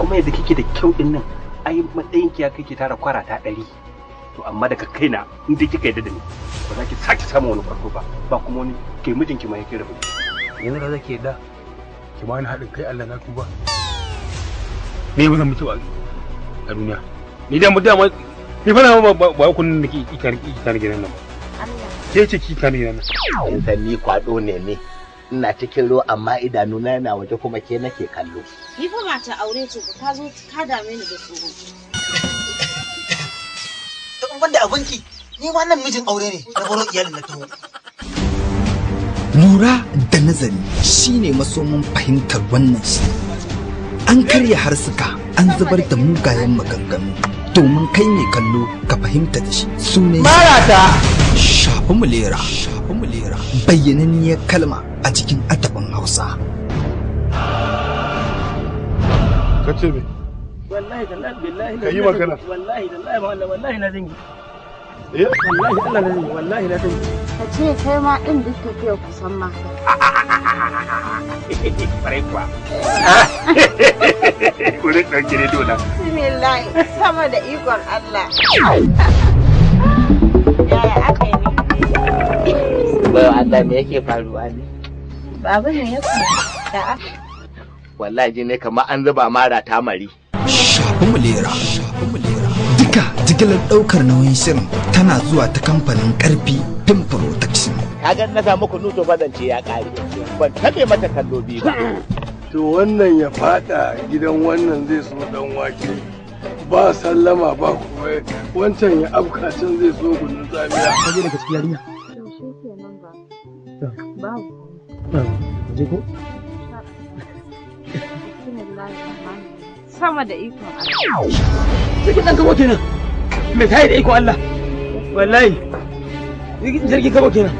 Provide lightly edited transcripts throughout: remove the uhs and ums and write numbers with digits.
Kuma yadda kike da kyau din nan, ai matsayin ki ya kai ki tara kwara ta 100. To amma daga kaina in dai kika yadda da ni, ba za ki sake samun wani kwarto ba, ba kuma wani kai mijinki ma yake rabu. Yanzu da zaki yadda ki bani haɗin kai, Allah na tuba. Me ba zan mutu ba a duniya? Ni da mu dama ni fa na ba kun da ki ikar gidan nan ba. Allah. Ke ce ki ikar gidan nan. In san ni kwado ne ne. Ina cikin ruwa amma idanuna yana waje kuma ke nake kallo. Ni fa mata aure ce ka zo ka dame ni da tsoro. To in banda abinki, ni wannan mijin aure ne na baro iyalin na taho. Lura da nazari shine masomin fahimtar wannan shi. An karya harsuka, an zubar da mugayen maganganu domin kai mai kallo ka fahimta da shi. Sunan Marata! Shafi Mulera. Shafi Mulera. Bayyananniyar kalma a cikin adabin Hausa. Ka ce me? Wallahi tallahi billahi. Ka yi magana. Wallahi tallahi ma Allah, wallahi na zangi. Eh? Wallahi Allah na zangi, wallahi na zangi. Ka ce kai ma din duk tafiya kusan ma. Kwarai kuwa. Wurin ɗauke rediyo na. Bismillah, sama da ikon Allah. Yaya aka yi ne? Bayo Allah, me yake faruwa ne? Baba ne ya faru? Da aka Wallahi ji ne kamar an zuba mara ta mari. Shafi Mulera. Shafi Mulera. Duka jigilar ɗaukar nauyin shirin tana zuwa ta kamfanin Karfi Film Production. Kaga na samu kunu to fa zance ya kare. Ban tabe mata kallo biyu ba. To wannan ya fada gidan wannan zai so dan wake. Ba sallama ba kuma wancan ya afka can zai so kunun tsamiya. Ka je daga cikin yarinya. To shi kenan ba. Babu. Je ko? Bismillahirrahmanirrahim. Sama da ikon Allah. Jirgin ɗan kabo kenan. Mai tayi da ikon Allah. Wallahi. Jirgin kabo kenan.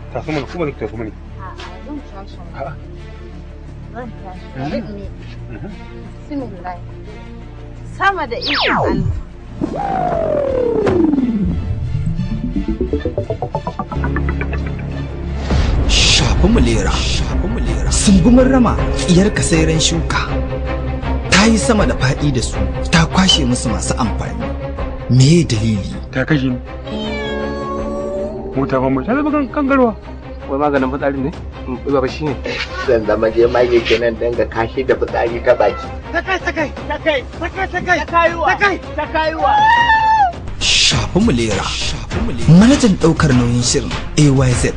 Taso mana kuma taso mana. A'a, zan tashi. A'a. Zan tashi. Bari in miƙe. Bismillah. Sama da ikon Allah. Shafi Mulera. Shafi Mulera. Sumbumin rama tsiyar kasairan shuka. Ta yi sama da faɗi da su, ta kwashe musu masu amfani. Me dalili? Ta kashe ni. Mota ba mu ta zama kangarwa. Wai maganin fitsarin ne? Baba shi ne. Zan zama je mage kenan danga kashi da fitsari ta baki. Takai takai takai takai takai takai takaiwa. Shafi Mulera. Shafi Mulera. Manajan ɗaukar nauyin shirin AYZ,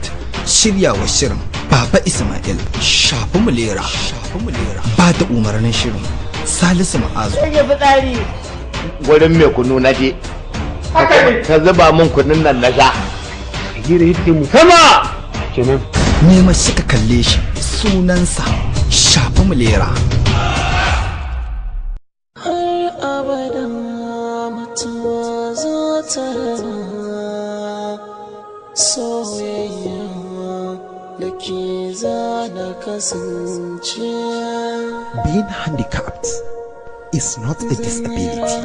shiryawa shirin Baba Ismail. Shafi Mulera. Shafi Mulera. Ba da umarnin shirin Salisu Ma'azu. Rage fitsari. Wurin mai kunu na je. Ta zuba min kunun nan na sha. Hira ita mu sama. Kenan. Nema shi ka kalle shi, sunansa Shafi Mulera. Har abada mutuwa za ta raba soyayya da ke zana kasance. Being handicapped is not a disability.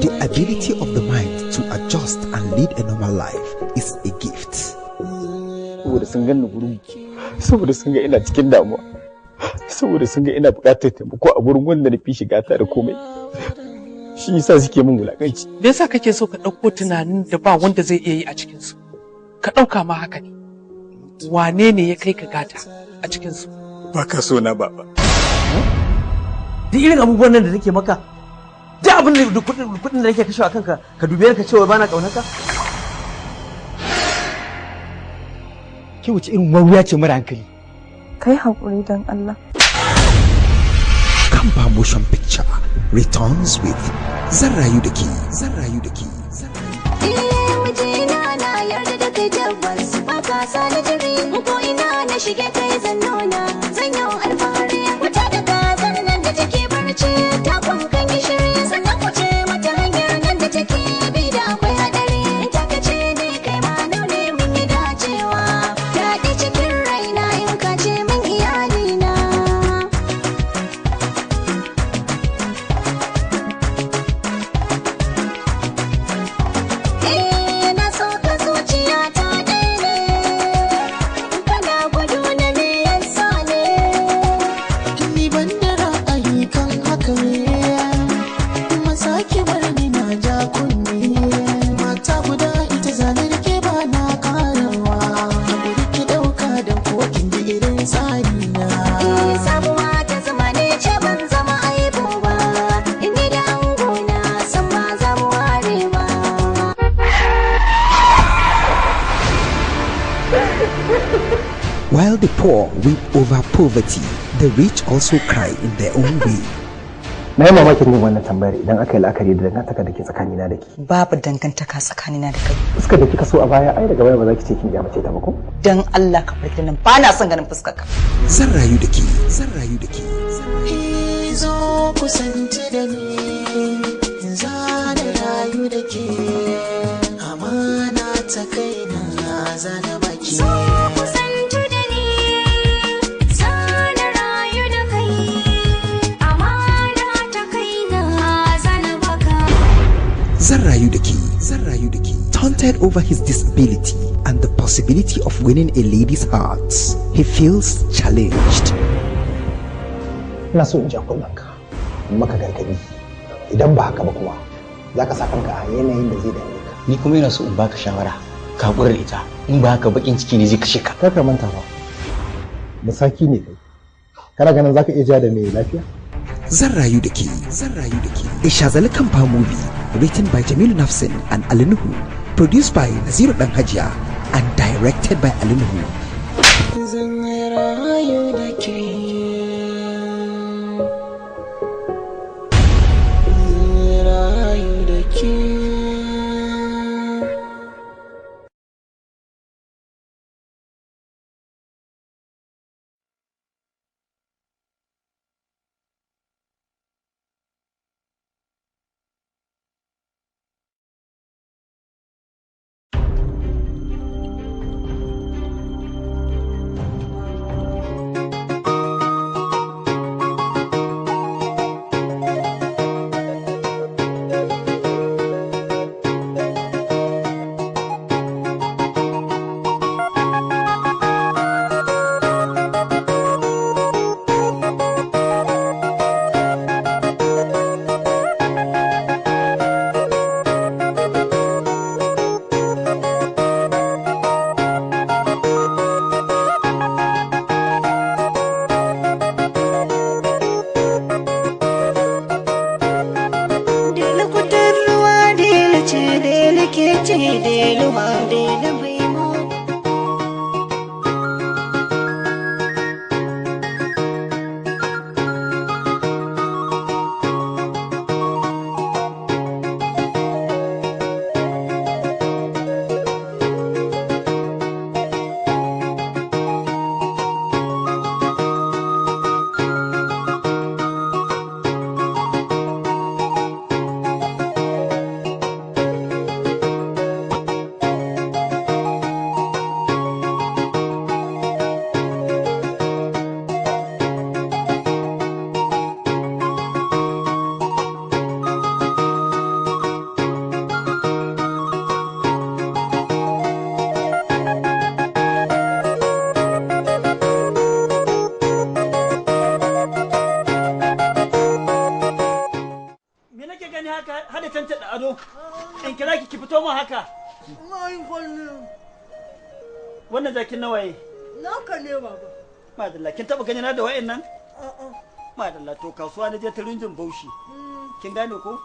The ability of the mind to adjust and lead a normal life is a gift. Saboda sun ganni gurin, saboda sun ga ina cikin damuwa, saboda sun ga ina buƙatar taimako a gurin wanda na fi shiga ta da komai, shi yasa suke min wulakanci. Me yasa kake so ka ɗauko tunanin da ba wanda zai iya yi a cikinsu? Ka ɗauka ma haka ne. Wane ne ya kai ka gata a cikinsu? Ba ka so na baba. Duk irin abubuwan nan da nake maka, duk abin da duk kuɗin da nake kashewa kanka, ka dube ni ka cewa bana ƙaunar ka. Ke wace irin wawuya ce mara hankali? Kai haƙuri don Allah. Kampa Motion Picture returns with Zan Rayu da Ke, Zan Rayu da Ke. Mijina na yarda da kai tabbas ba ka sa na jiri ko ina na shige kai zan nuna zan yi alfahari wata da kazar nan da take barci ta kan gishiri sannan ku ce mata hanyar nan da take bi da akwai hadari ta kace ne kai ma ne mun yi dacewa daɗi cikin raina in ka ce min iyalina. While the poor weep over poverty, the rich also cry in their own way. Na yi mamakin yin wannan tambayar idan aka yi la'akari da dangantaka da ke tsakanina da ke. Babu dangantaka tsakanina da kai. Fuskar da kika so a baya ai daga baya ba za ki ce kin kyamace ta ba ko? Dan Allah ka bar nan, ba na son ganin fuskar ka. Zan rayu da ke, zan rayu da ke. Zo kusanci da ni, za na rayu da ke, amana ta kaina za na baki. Zo kusanci da ni, za na rayu da kai, amana ta kaina za na baka. Zan rayu da ke, zan rayu da ke. Taunted over his disability and the possibility of winning a lady's heart, he feels challenged. Ina so in ja kunnanka, in maka gargadi. Idan ba haka ba kuma za ka sa kanka a yanayin da zai dame ka. Ni kuma ina so in baka shawara, ka haƙura da ita. In ba haka bakin ciki ne zai kashe ka. Kar ka manta ba, musaki ne kai. Kana ganin za ka iya ja da mai lafiya? Zan rayu da ke, zan rayu da ke. A Shazali Kampa movie written by Jamilu Nafsin and Ali Nuhu, produced by Naziru Dan Hajiya and directed by Ali Nuhu. Zan rayu da ke. Zan rayu da ke. Dela kudin ruwa dela ce dela ke ce dela wa dela bai mu. Me nake gani haka hada tanta da ado? In kira ki ki fito mun haka. Wannan jakin nawaye? Naka ne baba. Madalla, kin taba gani na da wa'annan? A'a. Madalla, to kasuwa na je ta rinjin Bauchi. Kin gane ko?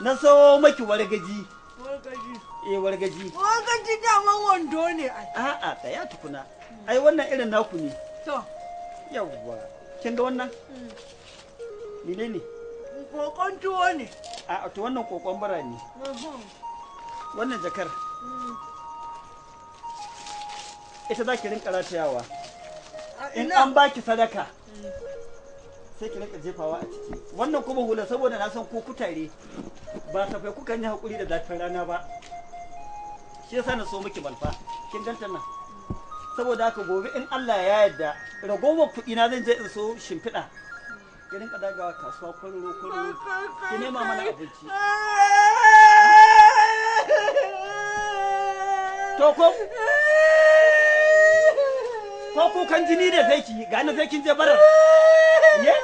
Na sawo maki wargaji. Wargaji. Eh, wargaji. Wargaji daman wando ne ai. A'a, tsaya tukuna. Ai wannan irin naku ne. To. Yawwa. Kin ga wannan? Menene? Kokon tuwo ne. A'a, to wannan kokon bara ne. Wannan jakar. Ita za ki rinka ratayawa. In an baki sadaka, sai ki rinka jefawa a ciki. Wannan kuma hula, saboda na san ko kutare ba safai kukan yi hakuri da zafin rana ba. Shi yasa na so miki malfa. Kin ganta nan. Saboda haka gobe in Allah ya yarda, ragowar kuɗi na zan je in so shimfiɗa. Ki rinka dagawa kasuwa kwararo kwararo. Ki nema mana abinci. To ko kukan jini ne sai ki ga ni sai kin je barar. Ye?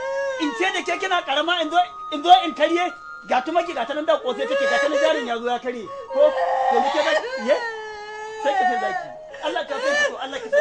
In ce da ke kina karama in zo in zo in karye ga tumaki ga ta nan da kosai take ga ta nan jarin ya zo ya karye ko to muke ba ye sai ki ce zaki Allah ka san ki to Allah ki san.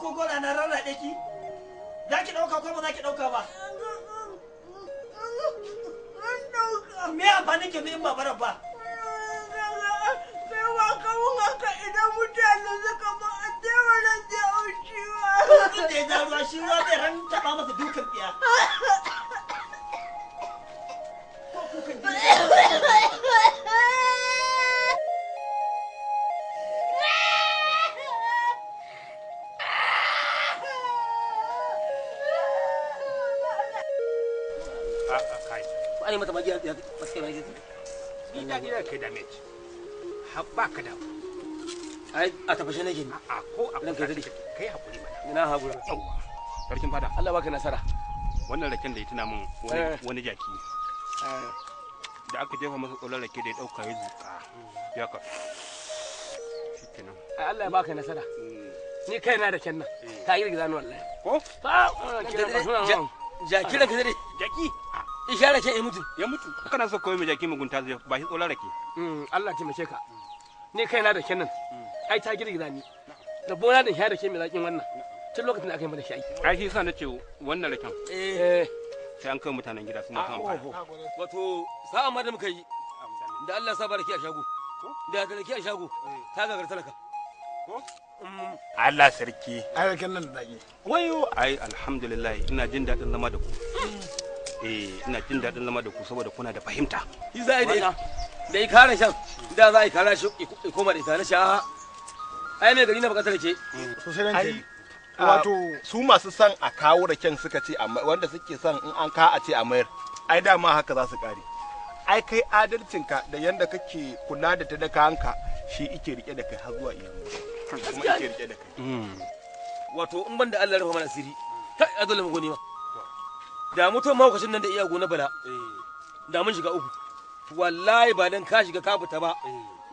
ɗauko gora na rarraɗe ki? Za ki ɗauka ko ba za ki ɗauka ba? Me amfanin ki in ba bara ba? Sai wa kawun haka idan mutane suka ba a taimakon da auci ba. Tsuntsun da ya ja ruwa shi ruwa zai ran taɓa masa dukan tsiya. Ko kukan Ai mata magiya ya ba sai magiya. Ni da gida kai damage. Ba ka da. Ai a tafashe nake ni. A ko a ranka dade. Kai hakuri mana. Ina hakura. Yawwa. Sarkin fada. Allah baka nasara. Wannan raken da ya tuna min wani jaki. Da aka jefa masa tsoron rake da ya dauka ya zuka. Ya ka. Shikenan. Ai Allah ya baka nasara. Ni kaina da ken nan. Ta girgiza ni wallahi. Ko? Ta jaki ranka dade. Jaki. Isha rake ya mutu. Ya mutu. Kana so koyi mai jaki mugunta zai ba shi tsoron rake. Allah taimake ka. Ni kaina da kenan. Ai ta girgiza ni. Da bona da sha da ke mai zakin wannan. Tun lokacin da aka yi mana shayi. Ai shi yasa nace wannan raken. Sai an kai mutanen gida su ma san amfani. Wato sa'a ma da muka yi. Da Allah sa barki a shago. Da da rake a shago. Ta gagar talaka. Ko? Allah sarki. Ai raken nan da zaki. Wayo ai alhamdulillah ina jin daɗin zama da ku. Ina jin daɗin zama da ku saboda kuna da fahimta. Shi za a yi da yi kare shan da za a yi kare shi koma da ita na sha. Ai mai gari na bukatar ke. Sosai ranke. Wato su masu son a kawo raken suka ce wanda suke son in an ka a ce a mayar. Ai dama haka za su kare. Ai kai adalcinka da yanda kake kula da talakawanka shi ike rike da kai har zuwa yanzu. Kuma ike rike da kai. Wato in ban da Allah rufa mana asiri. Kai a dole mu goni ma. Da mutum mahaukacin nan da iya gona bala. Da mun shiga uku. Wallahi ba dan ka shiga ka fita ba.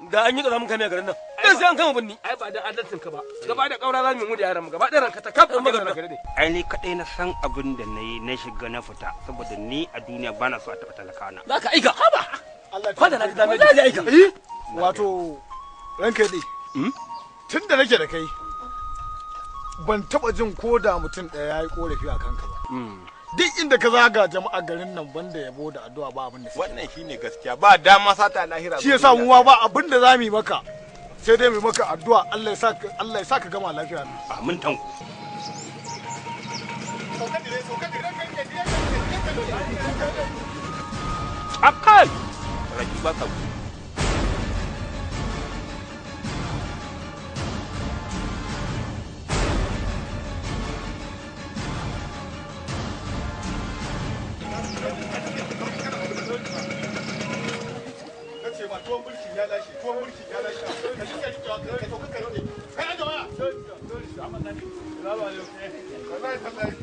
Da an yi kaza mun kame garin nan. Dan sai an kama binni. Ai ba dan adalcin ka ba. Gaba da kaura za mu mu da yaran mu gaba da ranka ta kaf magana gare ne. Ai ni kadai na san abin da nayi na shiga na fita saboda ni a duniya bana so a taba talaka na. Za ka aika. Haba. Allah Kwada na ji dame aika. Wato ranka dai. Tun da nake da kai ban taba jin ko da mutum ɗaya ya yi korafi a kanka ba. Duk inda ka zaga jama'a garin nan banda yabo da addu'a ba abin da suke. Wannan shine gaskiya ba dama sata lahira. Shi yasa mu ma ba abin da zamu yi maka sai dai mu yi maka addu'a Allah ya sa Allah ya sa ka gama lafiya. Amin tanku. Akal. Raki ba ka. Tuwon mulki ya lashe, tuwon mulki ya lashe. Ka shi ka rike ka sauka ka rike. Kai aje waya. Wallahi tallahi.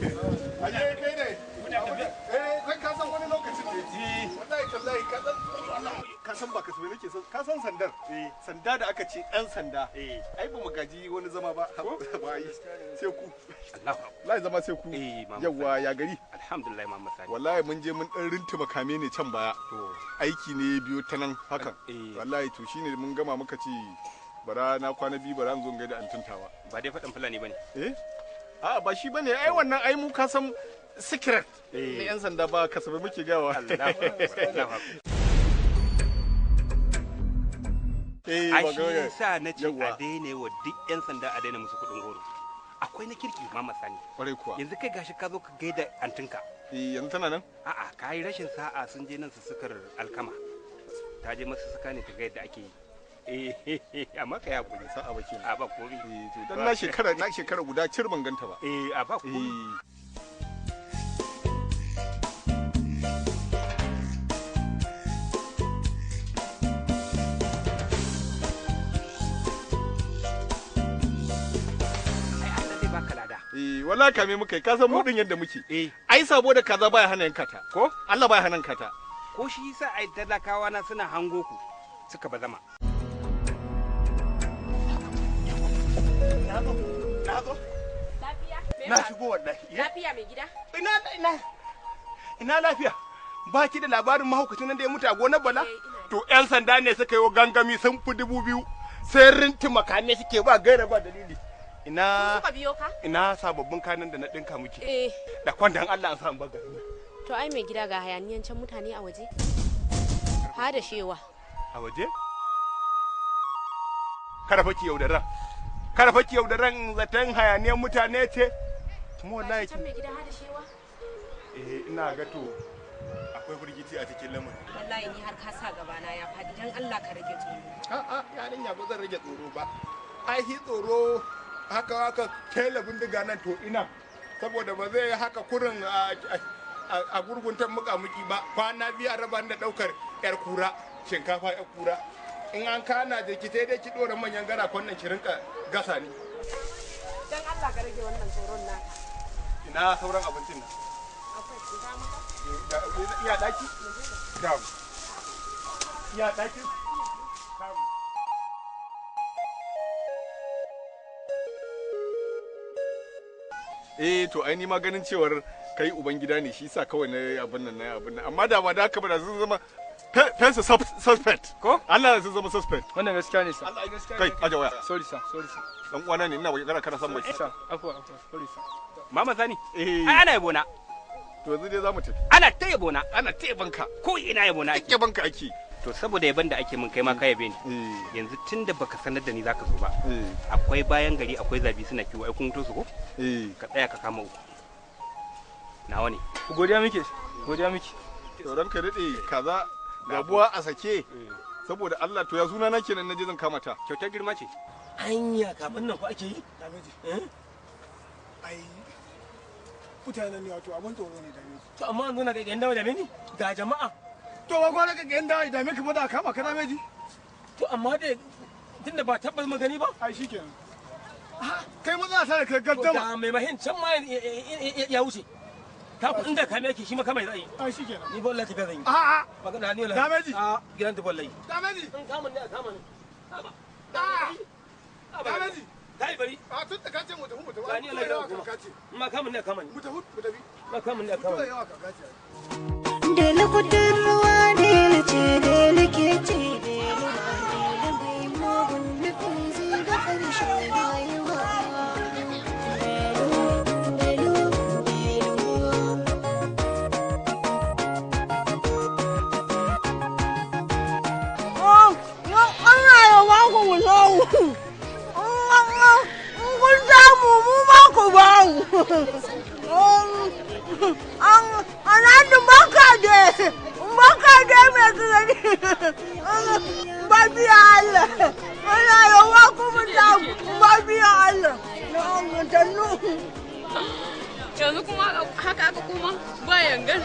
Aje kai ne. Eh, kai ka san wani lokacin ne. Wallahi tallahi ka san ka san ba kasbe nake san ka san sandar. Sanda da aka ce dan sanda. Ai ba mu gaji wani zama ba. Ba yi. Sai ku. Wallahi zama sai ku. Yawwa ya gari. Alhamdulillah Muhammad Sani. Wallahi mun je mun dan rintuma kame ne can baya. Aiki ne biyo ta nan hakan. Wallahi to shine mun gama muka ce bara na kwana biyu bara zo gaida antuntawa. Ba dai faɗin fulani bane. Eh? A'a ba shi bane ai wannan ai mu ka san secret. Ne yan sanda ba kasabe muke gawa. Eh ba shi yasa na ce a daina wa duk yan sanda a daina musu kuɗin goro. Akwai na kirki Muhammad Sani. Kwarai kuwa. Yanzu kai gashi ka zo ka gaida antinka. Eh yanzu tana nan? A'a ka yi rashin sa'a sun je nan su sukar alkama. Ta je masu suka ne ta ga yadda ake yi. Eh amma ka yi hakuri. Sa'a ba kenan. A ba komi. Eh to dan na shekara guda cir ban ganta ba. Eh a ba komi. Eh wallahi kame muka yi ka san mu din yadda muke. Ai sabo da kaza baya hana yanka ta. Ko? Allah baya hana yanka ta. Ko shi yasa ai talakawa na suna hango ku suka bazama. Na zo. Lafiya? Na shigo wallahi. Lafiya mai gida? Ina ina ina lafiya. Ba ki da labarin mahaukacin nan da ya mutu a gonar Bala? To 'yan sanda ne suka yi gangami sun fi 2000 sai rinti makame suke ba gaira ba dalili. Ina Suka biyo ka? Ina sababbin kayan da na dinka miki. Eh. Da kwandan Allah an samu baga. To ai mai gida ga hayaniyan can mutane a waje. Ha da shewa. A waje? Kada fa ki yaudaran. Kada fa ki yaudaran zaton hayaniyan mutane ce. Kuma wallahi Can mai gida ha da shewa. Eh, ina ga to akwai firgici a cikin lamarin. Wallahi ni har ka sa gaba na ya faɗi, dan Allah ka rage tsoro. A'a, yarinya ba zan rage tsoro ba. Ai shi tsoro haka haka tela bindiga nan to ina. Saboda ba zai haka kurin a gurguntar mukamuki ba. Kwana biyu a raba da daukar yar kura, shinkafa yar kura. In an kana jiki sai dai ki dora manyan garakon nan ki rinka gasa ni. Dan Allah ka rage wannan tsoron naka. Ina sauran abincin nan? Akwai ina maka? Iya daki? Dam. Iya daki? Dam. Eh, to ai ni ma ganin cewar kai uban gida ne shi yasa kawai na abin nan na abin nan, amma da ba da haka ba da sun zama fensa suspect ko Allah sun zama suspect. Wannan gaskiya ne sa. Kai aje waya. Sorry sir, sorry sir. Dan uwana ne, ina magana kana san baki. Sir, afwa afwa, sorry sir. Mama Sani, ai ana yabo na. To yanzu dai zamu tafi. Ana ta yabo na. Ana ta yabon ka. Ko ina yabo na ake. Yabon ka ake. To saboda yabon da ake min kai ma ka yabe ni. Yanzu tunda baka sanar da ni zaka zo ba. Akwai bayan gari akwai zabi suna kiwo, ai kun to su ko? Ka tsaya ka kama uku. Nawa ne? Godiya muke, godiya muke. To ranka dade, kaza gabuwa a sake. Saboda Allah, to ya suna na kenan naje zan kama ta. Kyautar girma ce. Anya kafin nan ko ake yi? Ai mutanen ne wato abun tsoro ne dame. To amma an zo na ga yan dawa dame ni ga jama'a. To ba gwara ga yan dawa dame ka ba da kama ka dame ji. To amma dai tunda ba tabbas magani ba. Ai shikenan. Kai maza ta da kai gaddama. Da mai mahin can ma ya wuce. Ta ku inda kame yake shi ma kame zai yi. Ai shikenan. Ni wallahi tafiya zan yi. A'a. Magana ni wallahi. Dameji. A gidan ta wallahi. Dameji. In kama ne a kama ne. Dameji. Kai bari. A tun da kace mu tafi mu tafi. Ba ni wallahi yawa kuma. kaka ce. Ma kama ne a kama ne. Mu tafi mu tafi. Ma kama ne a kama ne. Yawa kaka ce. Dele kudin ruwa dele ce dele ke ce dele dele mai mugun nufi zai ga ƙarshen rayuwa. Delu, delu, delu. Allah ya ba ku mu samu. In kun samu mu ma ku ba mu. Alhaji barka da barka da mai gari. Ba biya Allah. Allah ya ba ku mu samu. Ba biya Allah. Na sannu. Yanzu kuma haka aka kuma ba yangan.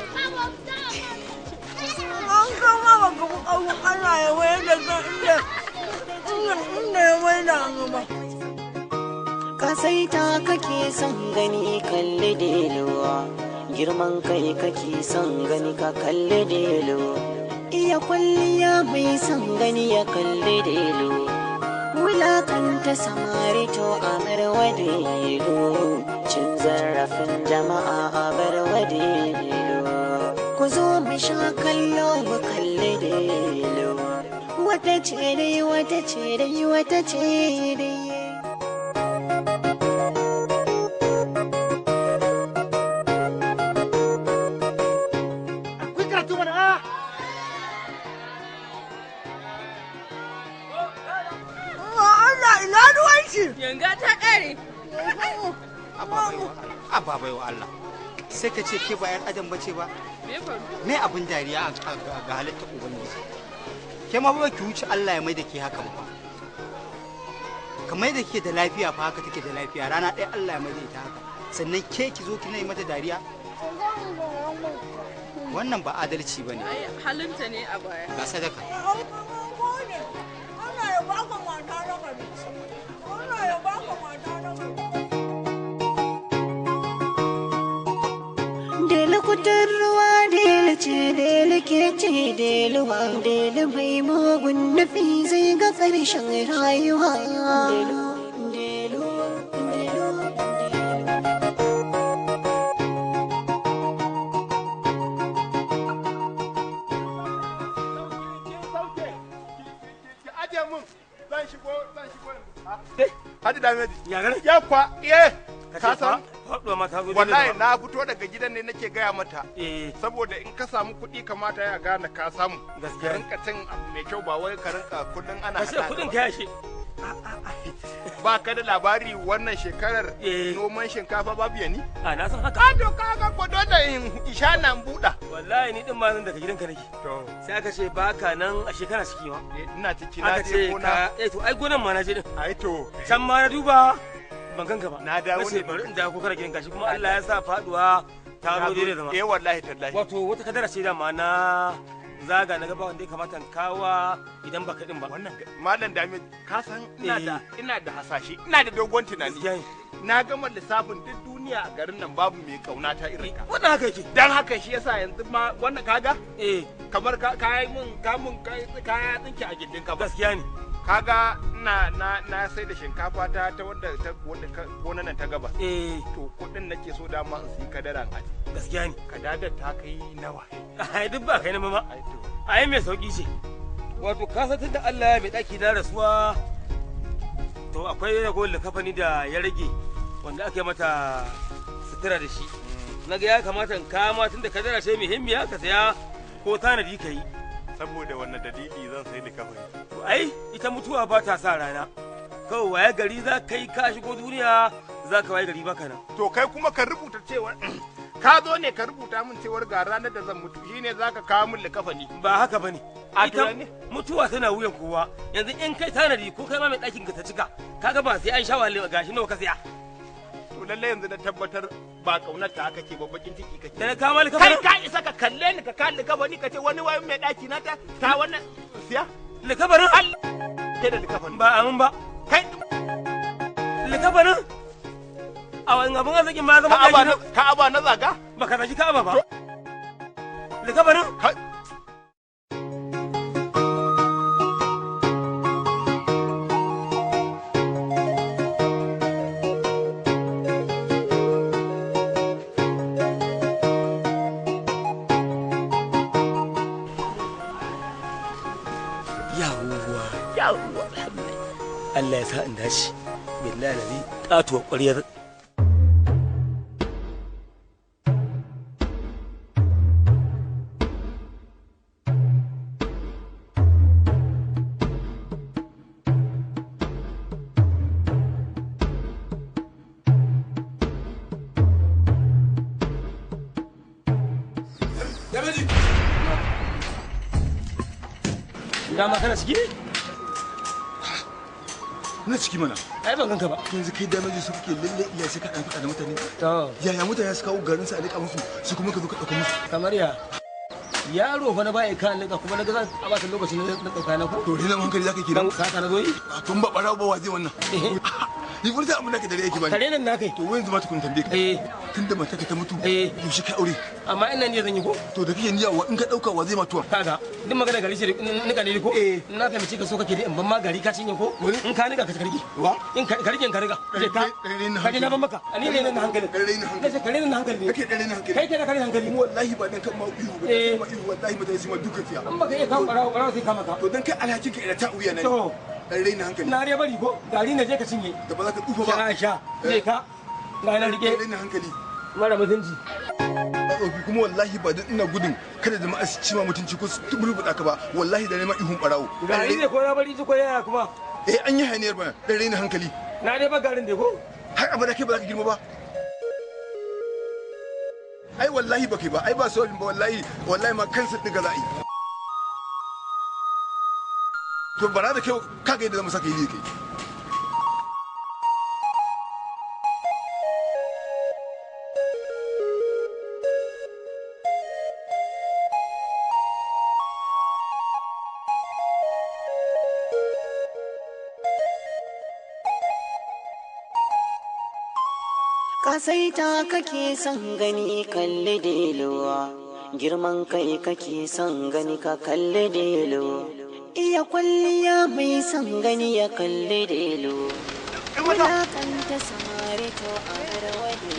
An kama baka fi ƙarfin Allah ya wayar da kan inda inda ya wayar da hannu ba. Kasaita kake son gani kalli deluwa, girman kai kake son gani ka kalli delu. Iya kwalliya mai son gani ya kalli delu. Wulakanta samari to a barwa delu, cin zarafin jama'a a barwa delu. Ku zo mu sha kallo mu kalli delu. Wata ce dai wata ce dai wata ce dai. Ku yi karatu mana a. Allah ina ruwan shi. Yanga ta ƙare. Abba baiwa Allah. Sai ka ce ke ba 'yar adam bace ba. Me faru? Me abin dariya ga halittar Ubangiji? Ke ma ba ki wuce Allah ya mai da ke haka ba. Kamar da ke da lafiya fa haka take da lafiya, rana ɗaya Allah ya mai da ita haka. Sannan ke ki zo kina yi mata dariya? Wannan ba adalci ba ne. Ai halinta ne a baya. Ga sadaka. Allah ya baka mata na gari. Allah ya baka mata na gari. Dele kudin ruwa dele ce dele ke ce deluwa dele mai mugun nufi zai ga ƙarshen rayuwa. Delu, delu, delu. Ki aje mun zan shigo zan shigo. Hadi Dameji. Ya gane? Ya kwa, eh. Ka san faɗuwa ma ta zo. Wallahi na fito daga gidan ne nake gaya mata. Saboda in ka samu kuɗi kamata ya gane ka samu. Gaskiya. Ka rinka cin abu mai kyau, ba wai ka rinka kullun ana Ka ce haɗa kuɗin ba. ka yashe. Ba ka da labari wannan shekarar noman shinkafa babu yani? A na san haka. A to ka ga ko dole in isha nan buɗa. Wallahi ni din ma nan daga gidanka nake. To. Sai aka ce baka nan a shekara ciki ma. Ina ciki, na Aka je ce gona. ka eh to ai gonan ma na je din. Ai to. Can ma na duba ban ganka ba. Na dawo Na ce ne. bari in dawo ko kana gidan, gashi kuma Allah ya sa faduwa ta Na zo zo- daidai zama. Eh wallahi tallahi. Wato wata kadara ce dama na zaga na gaba wanda ya kamata in kawa idan ba kaɗin ba. Wannan Malam Dami, ka san ina da hasashe, ina da dogon tunani. Na gama lissafin duk duniya a garin nan babu mai kauna ta irin ka. Wannan haka yake. Dan haka shi yasa yanzu ma wannan kaga? Eh. Kamar ka yi mun ka mun kaya tsinke a gindin ka ba. Gaskiya ne. Kaga ina na na sai da shinkafa ta ta wanda ta wanda gonan nan ta gaba. Eh. To kuɗin nake so dama in siyi kadaran aji. Gaskiya ne. Kadadar ta kai nawa? Ai duk ba kai na ma. Ai mai sauki ce. Wato ka san tunda Allah ya mai daki na rasuwa, to akwai ragowar likafani da ya rage wanda aka yi mata sutura da shi. Na ga ya kamata in kama tunda kadara ce muhimmiya ka saya ko tanadi ka yi. Saboda wannan dalili zan sai likafani. To ai ita mutuwa ba ta sa rana. Kawai waye gari za ka yi ka shigo duniya, za ka waye gari baka nan. To kai kuma ka rubuta cewa ka zo ne ka rubuta min cewar ga ranar da zan mutu, shine zaka kawo min likafani. Ba haka bane. A Ita to ne? mutuwa tana wuyan kowa. Yanzu in kai tanadi ko kai ma mai ɗakin ka ta cika, kaga ba sai an sha wahala gashi nawa ka saya. To lalle yanzu na tabbatar ba kaunar ta haka ke ba, bakin ciki kake. Da na kawo likafanin? Kai ka isa ka kalle ni ka kalli likafani ka ce wani wai mai daki na ta ta wannan siya? Likafanin? Allah ke da likafani. Ba amin ba. Kai likafanin? A wani abun arzikin ma zama Ka'aba ɗaki na? Ka'aba na zaga? Ba ka zagi Ka'aba ba. Likafanin? Yawwa, yawwa, alhamdulillah. Allah ya sa in dace. Billahi lazi katuwa ƙwaryar. Dama kana ciki ne? Na ciki mana. Ai ban ganka ba. Yanzu kai Dameji su kake lalle iya sai ka dan faɗa da mutane. Yaya mutane su kawo garin su a liƙa musu, su kuma ka zo ka ɗauka musu? Kamar ya? Yaro fa na baya ka nika kuma na ga za a bata lokacin na ɗauka na ko? To rena hankali zaka kenan. Sata na zo yi? A tun ba ɓarawo ba wa zai wannan. Ni furta abin da ka dare yake bani. Kare nan na kai. To wai yanzu ma tukun tambaye ka. Tunda matarka ta mutu. Yaushe ka aure? Amma ina niyya zan yi ko? To da kake niyya wa in ka ɗauka wa zai ma tuwa? Kaga duk magana gari ce nika ne ko? Na fahimci ka so kake dai in ban ma gari ka cinye ko? In ka nika ka rike. Wa? In ka rike, in ka riga. Je ka. Ka je na ban maka. Ni ne na hankali. Na ce kare na hankali. Kake dare na hankali. Kai ke na kare hankali. Wallahi ba dan kan ma ihu ba. Eh. Ma ihu wallahi mutane su ma dukan tsiya. In baka iya kawo ɓarawo, ɓarawo sai kama ka. To dan kai alhakin ka ina ta wuya na ne. To. Dan raina hankali. Na dai bari ko? Gari na je ka cinye. Da ba za ka tsufa ba. Sha sha. Je ka. Ga na rike. Raina hankali. Mara mutunci. Tsofi kuma wallahi ba dan ina gudun kada jama'a su ci ma mutunci ko su turbuɗa ka ba, wallahi da nema ihun ɓarawo. Gari ne ko na bari ji ko yaya kuma? Eh an yi hayaniyar bana dan raina hankali. Na dai ba garin dai ko? Har abada kai ba za ka girma ba. Ai wallahi ba kai ba, ai ba sababin ba, wallahi wallahi ma kansa ɗin ka za a yi. To bara da kai kaga yadda zamu saka yi kai. Kasaita kake son gani, kalli deluwa, girman kai kake son gani, ka kalli delu, iya kwalliya mai son gani ya kalli delu, wulakanta samari to a garwade.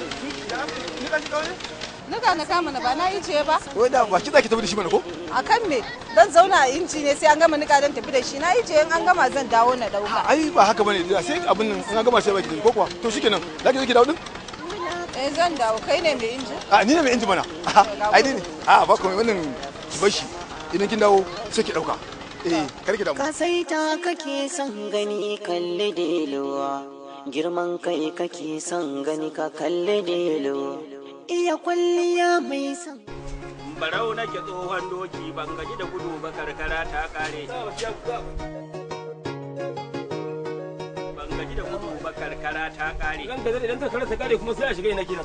Nika na kama na ba na ijiye ba. Wai da ba ki zaki tafi da shi mana ko? A kan me? Zan zauna a inji ne sai an gama nika dan tafi da shi. Na ijiye, in an gama zan dawo na dauka. Ai ba haka bane, sai abin nan in an gama sai baki tafi ko kuwa? To shikenan, zaki zo ki dawo din? Eh, zan dawo. Kai ne mai inji? A, ni ne mai inji mana. Ai ni ne. A, ba komai, wannan ki bar shi. Idan kin dawo sai ki dauka. Eh, kar ki damu. Kasaita kake son gani, kalli deluwa. Girman kai kake son gani, ka kalli delo. Iya kwalliya mai son. Barau nake, tsohon doki, ban gaji da gudu ba, karkara ta kare. Ban gaji da gudu ba, karkara ta kare. Ranka zai idan karkara ta kare kuma sai a shiga ina kenan?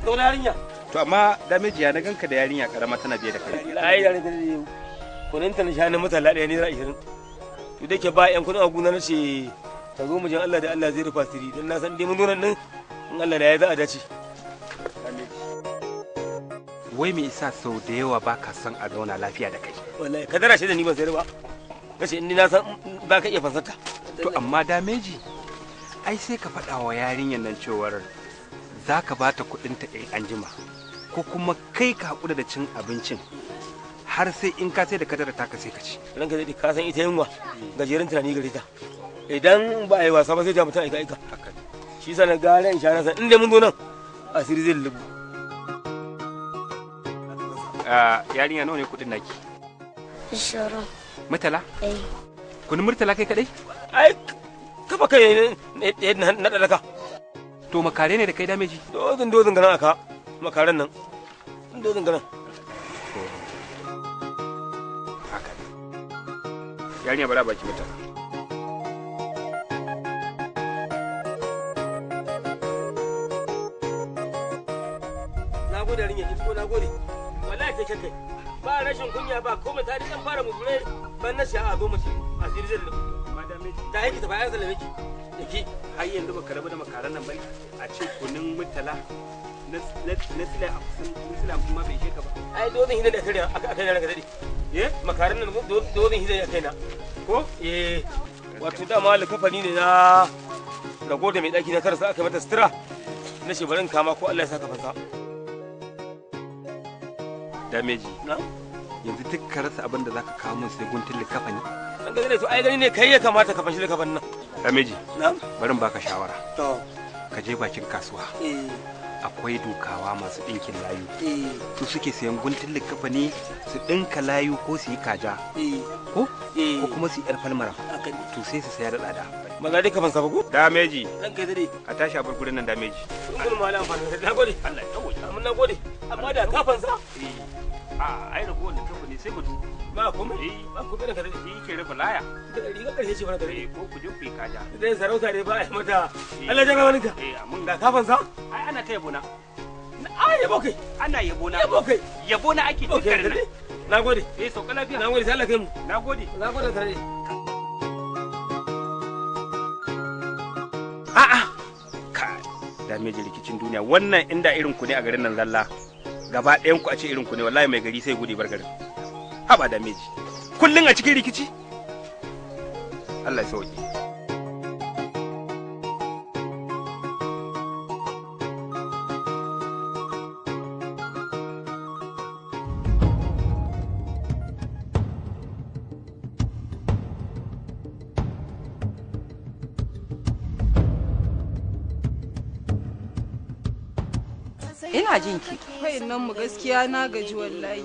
Zauna, yarinya. To amma Dameji, ya na ganka da yarinya karama tana biye da kai? Ai da ranka dai, kunin ta na sha na mutala ɗaya naira 20. To da ke ba yan kudin a gona, na ce ta zo mu jin Allah da Allah zai rufa sirri, don na san dai mun zo nan in Allah da ya za a dace. Wai me yasa sau da yawa baka son a zauna lafiya da kai? Wallahi kadara shi da ni ban sayar ba, kace in ni na san ba ka iya fansarta. To amma Dameji, ai sai ka faɗa wa yarinyar nan cewar za ka ba ta kuɗin ta in anjima, ko kuma kai ka haƙura da cin abincin har sai in ka sai da kadara taka sai ka ci. Ranka zai, ka san ita yunwa gajeren tunani gare ta, idan ba a yi wasa ba sai ta mutum aika aika. Shi sa na gara in sha, na san in dai mun zo nan asiri zai lubu. Yarinya, nawa ne kuɗin naki? 20. Murtala? Eh. Kunin murtala kai kadai? Ai kafa kai ne na ɗalaka. To makare ne da kai, Dameji? Dozin dozin ganan aka makaran nan, dozin ganan. Haka yarinya, bara baki murtala. Na gode yarinya, ki ko na gode wallahi. Kai kai ba rashin kunya ba komai, ta dan fara muzure ban na sha a zo mu ci asiri zai lubu. Ta yi ki tafi ayan sallame ki da ki. Har yanzu baka rabu da makaran nan bane? A ce kunun murtala na sila a kusan na sila kuma bai ishe ka ba. Ai dozin hidan da kare aka aka ranka dade. Eh, makaran nan dozin hidan ya kai na ko. Eh, wato dama likafani ne na rago da mai daki na karasa aka mata sutura, na ce bari in kama ko Allah ya saka fansa. Dameji, na yanzu duk ka rasa abin da zaka kawo min sai guntun likafani? An ga to ai gani ne kai ya kamata ka fanshi likafanin nan. Dameji, na bari in baka shawara. To. Ka je bakin kasuwa, akwai dukawa masu ɗinkin layu. Su suke sayan guntun likafani su ɗinka layu, ko su yi kaja, ko kuma su yi yar falmara, to sai su saya da tsada. Ba za dai ka fansa ba ko? Dameji, Ran kai dade. A tashi a bar gurin nan, Dameji. Sun gudu ma amfani da na gode. Allah ya tsawo. Amma na gode, amma da ka fansa. A, ai ragowar likafani sai mutu. Ba komai, ba komai da ka dade. Shi ke rufe laya. Riga karshe ce ba ka dade. Ko ku je ku yi kaja. Dai sarauta dai ba a yi mata. Allah ya gaba ninka. Eh, amin. Da ka fansa. Ai ana ta yabo na. Ai yabo kai. Ana yabo na. Yabo kai. Yabo na ake duk garin nan. Na gode. Eh, sauka lafiya. Na gode, sai Allah kai mu. Na gode. Na gode tare. A'a. Ka Dameji, rikicin duniya wannan, inda irin ku ne a garin nan zalla. Gaba ɗayan ku a ce irin ku ne, wallahi mai gari sai gudu bar garin. Haba Dameji. Kullun a cikin rikici. Allah ya sauke. Ina jin ki. Kai nan mu gaskiya na gaji wallahi.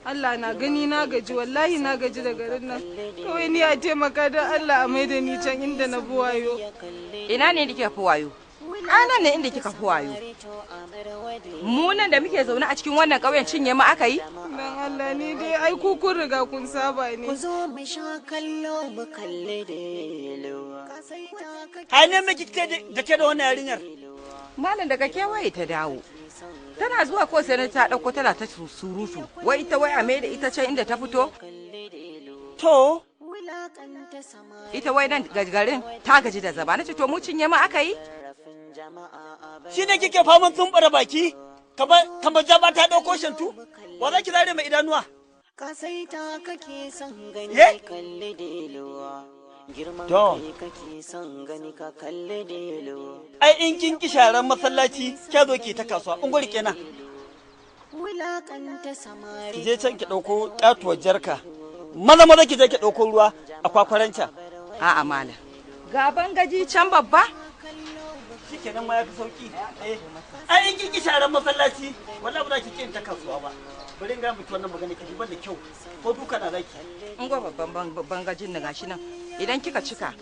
Allah na gani na gaji wallahi, na gaji da garin nan. Kawai ni a taimaka don Allah a maida ni can inda na bi wayo. Ina ne kika fi wayo? Anan ne inda kika fi wayo. Mu nan da muke zaune a cikin wannan ƙauyen, cinye mu aka yi? Dan Allah, ni dai ai ku kun riga kun saba ne. Ku zo mu sha kallo, mu kalli delo. Ai ne miki da ke da wannan yarinyar? Malam, daga kewaye ta dawo. Tana zuwa ko sai ta ɗauko tana ta surutu. Wai ita wai a mai da ita can inda ta fito? To. Ita wai nan garin ta gaji da zaba. Nace to mu cinye mu aka yi? Shi ne kike faman zumbura baki? Kamar jaba ta ɗauko shantu? Wa za ki zare mai idanuwa? Kasaita kake son gani, kalli deluwa. Girman To. kai kake son gani ka kalli delu. Ai in kin ki sharan masallaci kya zo ki ta kasuwa in gwari kenan. Wulakanta samari. Ki je can ki ɗauko katuwar jarka. Maza maza ki je ki ɗauko ruwa a kwakwaranta. A'a malam. Ga bangaji can babba? Shikenan ma yafi sauki. Eh. Ai in kin ki sharan masallaci wallahi ba za ki kin ta kasuwa ba. Bari in ga miki wannan magana ki ban da kyau. Ko duka na zaki. In gwa babban bangajin na gashi nan. Idan kika cika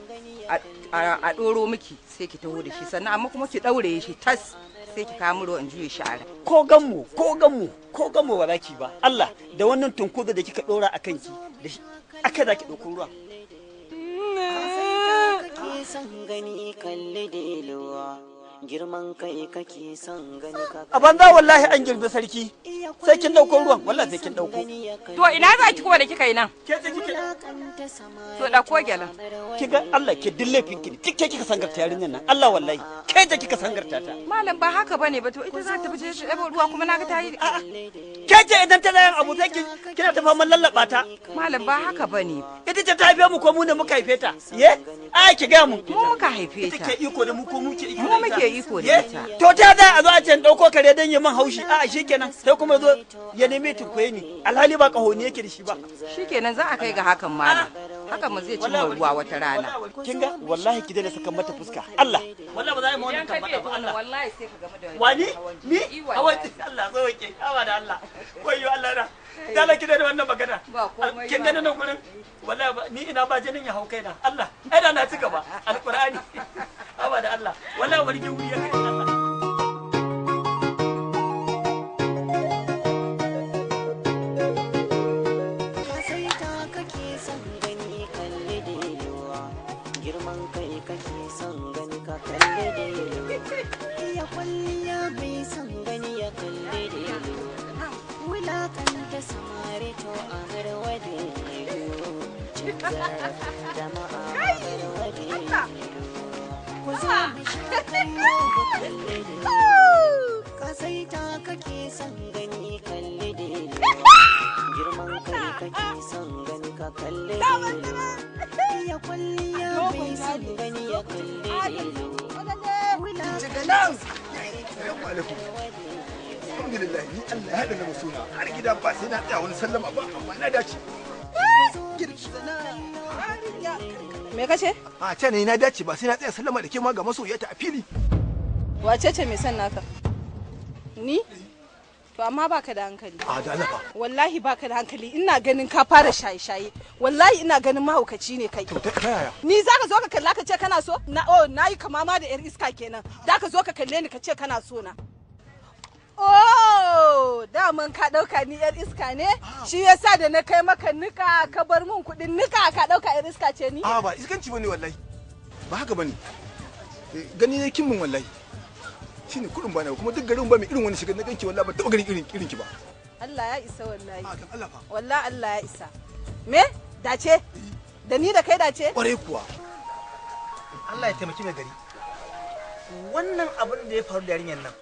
a ɗoro miki sai ki taho da shi sannan amma kuma ki ɗaure shi tas sai ki kawo ruwa in juye shi a rai. Ko ganmu ko ganmu ko ganmu ba za ki ba. Allah da wannan tunkuza da kika ɗora a kanki da shi aka za ki ɗauko ruwa. Kake son gani kalli deluwa. Girman kai kake son gani ka A banza wallahi an girbi sarki. Sai kin ɗauko ruwan wallahi sai kin ɗauko. To ina za ki kuma da kika yi nan? Ke ce kike To ɗauko gyalan. Ki ga Allah ke dille finki ne. Ke kika sangarta yarinyar nan. Allah wallahi ke da kika sangarta ta. Malam ba haka bane ba to ita za ta fice ta ɗebo ruwa kuma naga ta yi. Ke ce idan ta yin abu sai kina ta faman lallaba ta. Malam ba haka bane. Ita ce ta haife mu ko mu ne muka haife ta? Ye? Ai ki ga mu. Mu muka haife Ita ta. ke iko da mu ko mu ke iko Mu da ita. muke iko da Ye? ita. To ta za a zo a ce in ɗauko kare don ya man haushi a'a shikenan sai kuma zo ya neme tunkuye ni alhali ba ƙahoni yake da shi ba. Shikenan za a kai ga hakan malam. Hakan mu zai cimma ruwa wata rana. Kin ga wallahi ki daina saka mata fuska. Allah. Wallahi ba za a yi ma wannan Idan ka tambaya biya ba ta Allah. wallahi sai ka gamu da Wani? hawan Ni? jini. I Hawan wallahi. jini. Allah zo wake. Awa da Allah. Wayyo Allah na. Dala ki daina wannan magana. Ba komai Kin ba. gani nan gurin? Wallahi ni ina ba jinin ya hau kaina. Allah. Ai da na ci gaba. Alqur'ani. Awa da Allah. Wallahi warke wuri ya kai Allah. Kasaita kake son gani kalli deluwa. Girman kai kake son gani ka kalli delu. Iya kwalliya mai son gani ya kalli delu. Wulakanta samari to a garwa delu. Cin zarafin jama'a a garwa delu. Ku zo mu sha kallo mu kalli delu. Kasaita kake son gani kalli delu. Girman kai kake son gani ka kalli delu. Iya kwalliya mai son gani ya kalli delu. Assalamu alaikum. Alhamdulillah ni Allah ya haɗa na masuna har gida ba sai na tsaya wani sallama ba amma na dace. Me kace? A ce ne na dace ba sai na tsaya sallama da ke ma ga masoyiyata a fili. Wace ce mai son naka? Ni? To amma baka da hankali. A da Allah fa. Wallahi baka da hankali ina ganin ka fara shaye-shaye. Wallahi ina ganin mahaukaci ne kai. Ta yaya? Ni za ka zo ka kalla ka ce kana so? Na oh nayi kama ma da yar iska kenan. Da ka zo ka kalle ni ka ce kana so na. Oh, daman ka dauka ni yar iska ne? Shi yasa da na kai maka nika ka bar mun kudin nika ka dauka yar iska ce ni? A ba iskanci bane wallahi. Ba haka bane. Gani ne kin mun wallahi. Shine kudin bana kuma duk garin ba mai irin wani shiga na ganki wallahi ban taba ganin irin irin ki ba. Allah ya isa wallahi. Allah fa. Wallahi Allah ya isa. Me? Dace? Da ni da kai dace? Kwarai kuwa. Allah ya taimaki mai gari. Wannan abin da ya faru da yarinyar nan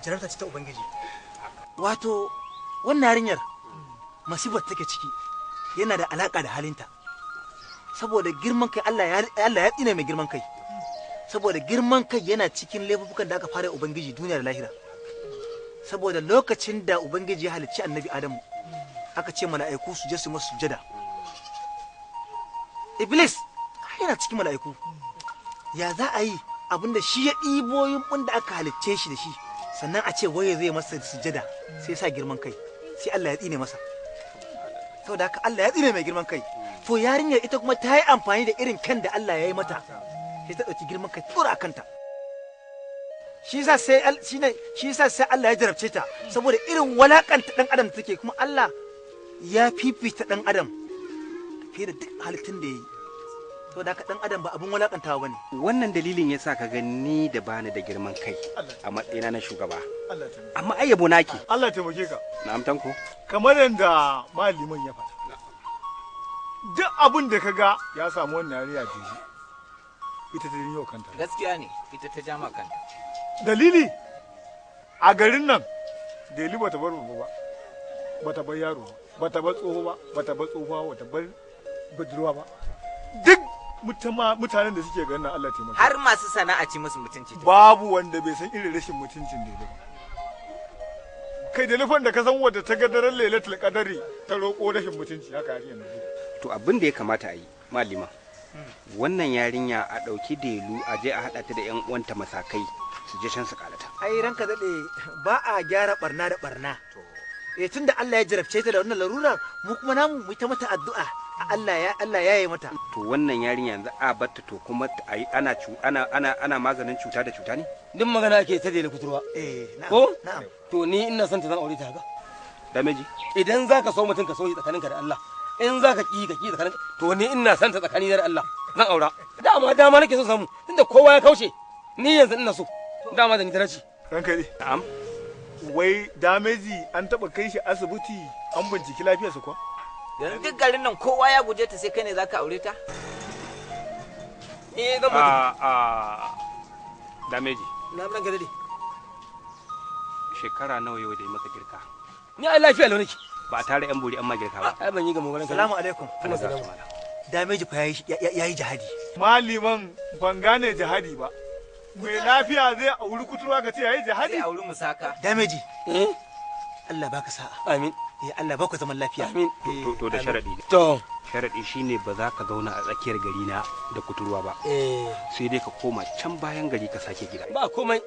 jarabta ce ta Ubangiji. Wato wannan yarinyar masifar take ciki yana da alaka da halinta. Saboda girman kai Allah ya tsine mai girman kai. Saboda girman kai yana cikin laifukan da aka fara Ubangiji duniya da lahira. Saboda lokacin da Ubangiji ya halicci Annabi Adamu aka ce mala'iku su je su masa sujada. Iblis yana cikin mala'iku. Ya za a yi abinda shi ya ɗibo yumɓun da aka halicce shi da shi sannan a ce waye zai masa sujada sai sa girman kai sai Allah ya tsine masa. Saboda haka Allah ya tsine mai girman kai. To yarinyar ita kuma ta yi amfani da irin kyan da Allah ya yi mata sai ta ɗauki girman kai tsora a kanta. Shi yasa sai shi yasa sai Allah ya jarabce ta saboda irin walakanta ɗan adam da take kuma Allah ya fifita ɗan adam fiye da duk halittun da ya yi. Saboda haka ɗan adam ba abin walakantawa bane. Wannan dalilin yasa ka ga ni da bani da girman kai a matsayina na shugaba. Amma ai yabo naki. Allah taimake ka. Na'am Tanko. Kamar yadda maliman ya faɗa. Duk abin da ka ga ya samu wannan yarinya da shi. Ita ta janyo kanta. Gaskiya ne, ita ta jama kanta. Dalili a garin nan Deli bata bar babba ba. Bata bar yaro ba, bata bar tsoho ba, bata bar tsohuwa, bata bar budurwa ba. Mutanen da suke ganin Allah taimaka. Har masu sana'a ci musu mutunci. Babu wanda bai san irin rashin mutuncin da ba. Kai da nufin da ka san wadda ta ga daren Lailatul Qadari ta roƙo rashin mutunci haka yarinyar nan. To abin da ya kamata a yi malima, wannan yarinya a ɗauki Delu a je a haɗa ta da 'yan uwanta masakai su je can su kalata. Ai ranka daɗe, ba a gyara barna da barna. Eh, tunda Allah ya jarabce ta da wannan larurar, mu kuma namu mu ta mata addu'a, Allah ya yi mata. To wannan yarinya yanzu a batta, to kuma ayi ana ana ana ana maganin cuta da cuta ne. Duk magana ake ta Delu kuturwa. Eh, na'am. Ko? Na'am. To ni ina son ta, zan aure ta haka. Dameji. Idan zaka so mutum, ka so shi tsakaninka da Allah. In zaka ki, ka ki tsakanin. To ni ina son ta tsakanina da Allah. Zan aura. Dama dama nake so samu, tunda kowa ya kaushe. Ni yanzu ina so. Dama da ni ta dace. Ranka dai. Na'am. Wai Dameji an taba kai shi asibiti an binciki lafiyarsa kuwa? Yanzu duk garin nan kowa ya guje ta, sai kai ne zaka aure ta? Eh, zan A a Dameji. Na, ranka dade. Shekara nawa yau da yi maka girka? Ni ai lafiya lau nake. Ba a tare yan bori an ma girka ba. Ai ban yi gamo ba. Salamu alaikum. Dameji fa yayi jihadi. Maliman, ban gane jihadi ba. Mai lafiya zai auri kuturwa ka ce yayi jihadi? Zai auri musaka. Dameji. Allah baka sa'a. Amin. Eh, Allah baka zaman lafiya. Amin. To da sharadi. To sharadi shine ba za ka zauna a tsakiyar gari na da kuturwa ba. Eh. Sai dai ka koma can bayan gari ka sake gida. Ba komai.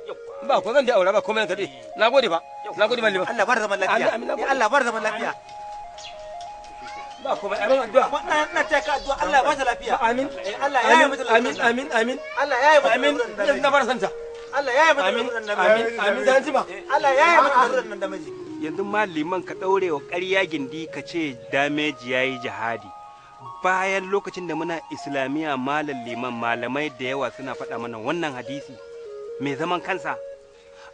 Ba ko zan je aura, ba komai, ranka dade. Nagode ba. Nagode malima. Allah bar zaman lafiya. Amin, amin. Eh, Allah bar zaman lafiya. Ba komai, amin addu'a. Wannan ina taya ka addu'a, Allah ba ta lafiya. Amin. Eh, Allah ya yi mata lafiya. Amin, amin, amin. Allah ya yi mata Amin. lafiya. Na fara santa. Allah ya yi mata Amin, lafiya. amin, amin, da hanci ba. Allah ya yi mata lafiya nan, Dameji. Yanzu maliman ka ɗaure wa ƙarya gindi ka ce Dameji ya yi jihadi. Bayan lokacin da muna Islamiyya, malam liman, malamai da yawa suna faɗa mana wannan hadisi mai zaman kansa.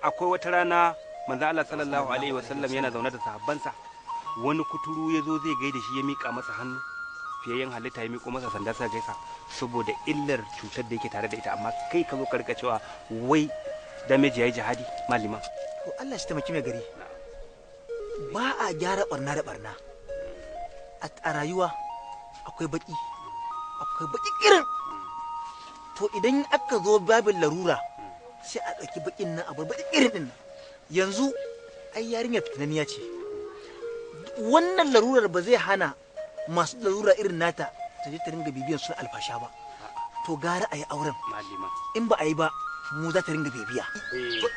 Akwai wata rana manzo Allah sallallahu alaihi wasallam yana zaune da sahabbansa. Wani kuturu ya zo zai gaida shi, ya miƙa masa hannu. Fiyayyen halitta ya miƙo masa sanda sa gaisa saboda illar cutar da yake tare da ita, amma kai ka zo ka rika cewa wai Dameji ya yi jihadi, malima. To Allah shi taimaki mai gari. Ba a gyara barna da barna. A rayuwa akwai baki, akwai baki irin. To idan aka zo babin larura, sai a ɗauki bakin nan a bar baki irin din nan. Yanzu ai yarinyar fitinanniya ce. Wannan larurar ba zai hana masu larura irin nata ta je ta ringa bibiyan suna alfasha ba. To gara a yi auren. Malima. In ba a yi ba, mu za ta ringa bibiya. To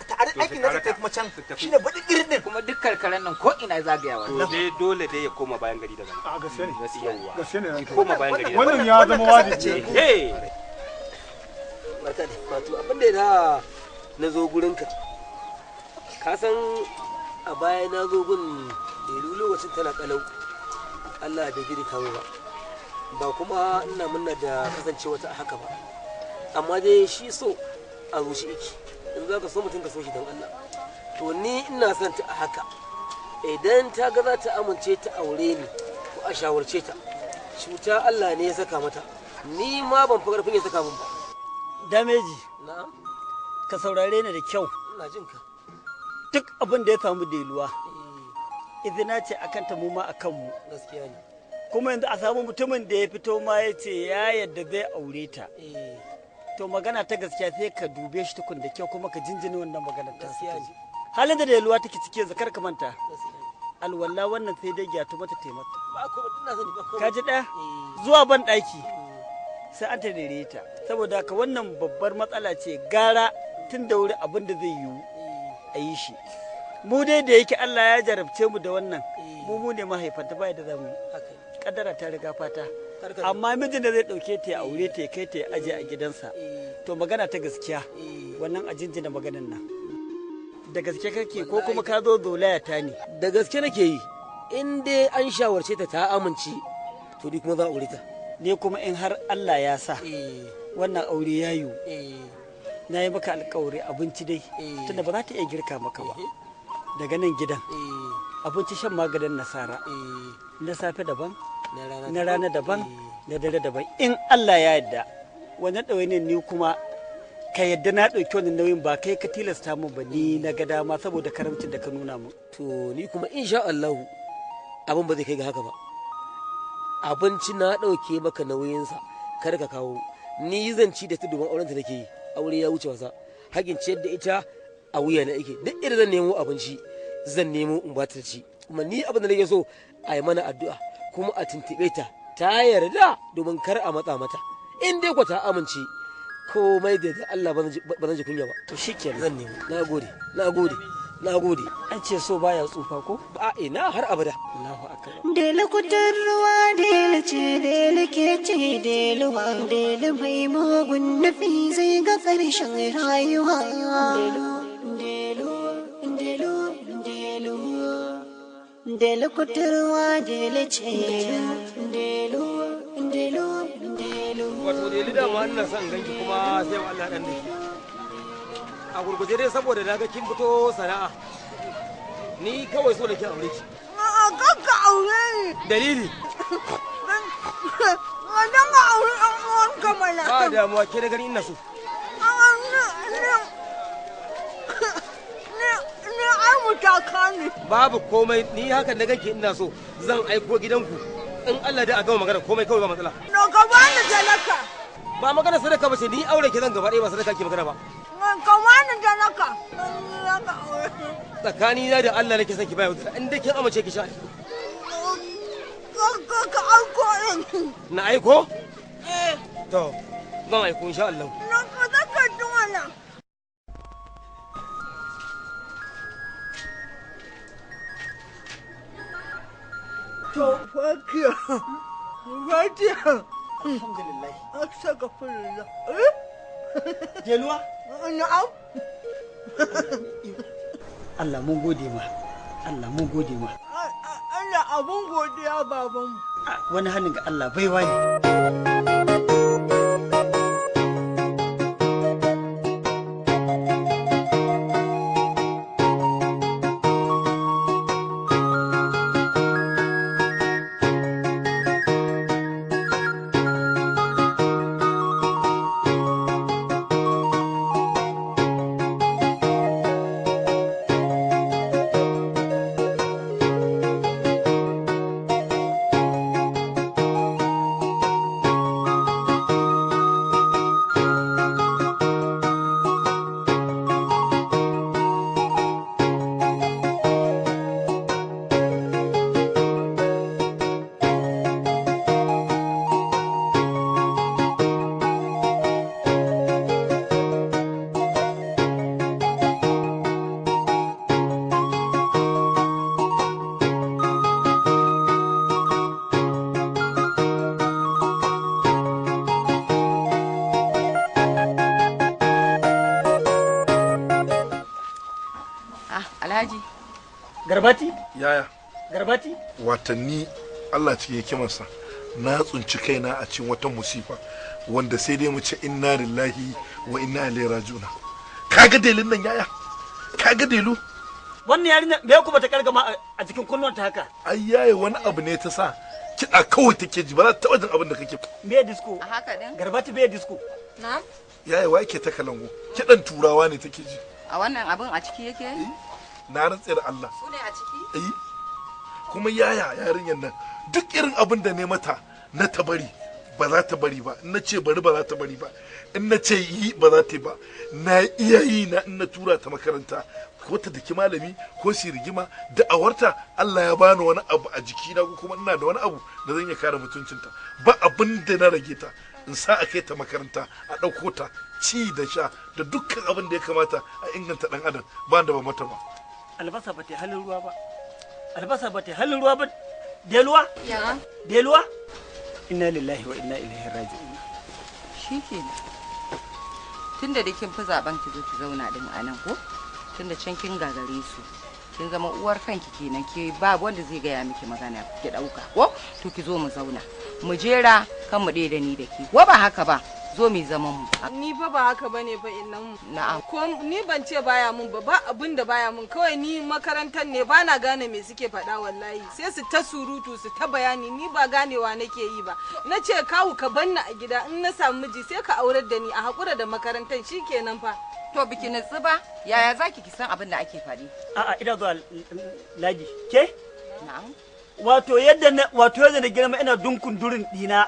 ta aikin da ta kuma can shine baɗi irin din. Kuma duk karkaran nan ko ina zagayawa. To dai dole dai ya koma bayan gari da zama. A gaske ne. Yawwa. Gaske ne ranka. Koma bayan gari da Wannan ya zama wajibi. Eh. Barka da wato abin da ya na zo gurinka. Ka san a baya na zo gun Delu lokacin tana kalau. Allah bai girka mu ba. Ba kuma ina munna da kasancewa ta haka ba. Amma dai shi so a zuci iki. In za ka so mutum, ka so shi don Allah. To ni ina son ta a haka. Idan ta ga za ta amince ta aure ni, ko a shawarce ta. Cuta Allah ne ya saka mata. Ni ma ban fi karfin ya saka min ba. Dameji. Na'am. Ka saurare ni da kyau. Ina jin ka. Duk abin da ya samu Deluwa, izina ce akan ta, mu ma akan mu. Gaskiya ne. Kuma yanzu a samu mutumin da ya fito ma ya ce ya yadda zai aure ta. To magana ta gaskiya, sai ka dube shi tukun da kyau kuma ka jinjina wannan magana ta. Gaskiya ne. Halin da Deluwa take ciki yanzu, kar ka manta. Alwala wannan sai dai gyatu mata taimata. Ba ko ina sani ba ko. Ka ji ɗaya? Zuwa ban ɗaki sai an tarere ta. Saboda haka wannan babbar matsala ce, gara tun da wuri abin da zai yiwu a yi shi. Mu dai da yake Allah ya jarabce mu da wannan, mu ne mahaifanta, ba da za mu yi. Kaddara ta riga fata. Amma mijin da zai ɗauke ta ya aure ta ya kai ta ya aje a gidansa. To magana ta gaskiya, wannan a jinjina maganan nan. Da gaske kake ko kuma ka zo zolaya ta ne? Da gaske nake yi. In dai an shawarce ta ta amince, to ni kuma za a aure ta. Ni kuma in har Allah ya sa wannan aure ya yiwu, na yi maka alkawari, abinci dai tunda ba za ta iya girka maka ba daga nan gidan, abinci, shan maganin nasara, na safe daban, na rana daban, na dare daban. In Allah ya yarda wannan ɗawainiyar, ni kuma ka yadda na ɗauki wannan nauyin, ba kai ka tilasta min ba, ni na ga dama saboda karamcin da ka nuna min. To ni kuma insha Allah abin ba zai kai ga haka ba. Abinci na ɗauke maka nauyinsa, Kar ka kawo. Ni zan ci da ta domin auren ta nake yi. Aure ya wuce wasa. Hakin ciyar da ita a wuya na yake. Duk irin zan nemo abinci zan nemo in ba ta ci. Kuma ni abin da nake so a yi mana addu'a kuma a tuntuɓe ta ta yarda domin kar a matsa mata. In dai ku ta amince komai da Allah ba zan ji kunya ba. To shikenan. Zan nemo. Nagode. Nagode. Nagode. An ce so baya tsufa ko? A ina har abada. Allahu akbar. Dela kutar ruwa dela ce dela ke ce deluwa dela mai mugun nufi zai ga ƙarshen rayuwa. Delu delu delu delu dela kutar ruwa dela ce delu delu delu. Wato delu dama ina son ganki kuma sai wa Allah dan dake. A gurguje dai saboda na ga kin fito sana'a. Ni kawai so da kin aure ki. A'a kakka aure ni. Dalili? Ka dinga aure ɗan uwanka mana. Ba damuwa ke da gani ina so. A'a ni ai mutaka ne. Babu komai ni haka na ganki ina so zan aiko gidanku. In Allah da a gama magana komai kawai ba matsala. To ka bani sadaka. Ba magana sadaka ba ce ni aure ki zan gaba ɗaya ba sadaka ke magana ba. Ka bani sadaka. Tsakani na da Allah nake son ki bayar da in dai kin amince ki sha. Ka aiko ɗin. Na aiko? Eh. To zan aiko insha Allah. Na ka zaka mana. To Fatiha. Fatiha. Alhamdulillah. Astaghfirullah. Jeluwa? Na'am. Allah mun gode ma. Allah mun gode ma. Allah abun godiya babanmu. Wani hannun ga Allah baiwa ne. Alhaji. Garbati? Yaya? Garbati? Watanni Allah cikin hikimarsa na tsinci kaina a cikin wata musifa wanda sai dai mu ce inna lillahi wa inna ilaihi raji'un. Kaga delin nan yaya? Kaga delu? Wannan yarinya me kuma ta kargama a cikin kunnuwanta haka? Ai yaya wani abu ne ta sa kiɗa kawai take ji ba za ta taɓa jin abin da kake. Me disco? A haka din? Garbati be disco. Na'am. Yaya wa yake ta kalangu? Kiɗan turawa ne take ji. A wannan abin a ciki yake? Na rantse da Allah. Su ne a ciki? Eh. Kuma yaya yarinyar nan duk irin abin da ne mata na ta bari ba za ta bari ba, in na ce bari ba za ta bari ba, in na ce yi ba za ta yi ba. Na iya yi na in na tura ta makaranta ko ta daki malami ko su rigima da awarta Allah ya bani wani abu a jikina ko kuma ina da wani abu da zan iya kare mutuncinta. Ba abin da na rage ta in sa a kai ta makaranta a ɗauko ta ci da sha da dukkan abin da ya kamata a inganta ɗan adam ba da ba mata ba. Albasa ba ta halin ruwa ba. Albasa ba ta halin ruwa ba. Deluwa? Ya. Deluwa? Inna lillahi wa inna ilaihi raji'un. Shikenan. Tunda da kin fi zaben ki zo ki zauna din a nan ko? Tunda can kin gagare su. Kin zama uwar kanki kenan ke babu wanda zai gaya miki magana ki dauka ko? To ki zo mu zauna. Mu jera kan mu ɗaya da ni da ke. Ko ba haka ba? Zo mu zaman mu. Ni fa ba haka bane fa innan mu. Na'am. Ko ni ban ce baya mun ba, ba abin da baya mun, kawai ni makarantar ne bana gane me suke faɗa wallahi. Sai su ta surutu su ta bayani ni ba ganewa nake yi ba. Na ce kawu ka banni a gida in na samu miji sai ka aurar da ni a hakura da makarantar shikenan fa. To biki nutsu ba, yaya zaki ki san abin da ake faɗi? A'a ina zuwa lagi. Ke? Na'am. Wato yadda na girma ina dunkun durin dina.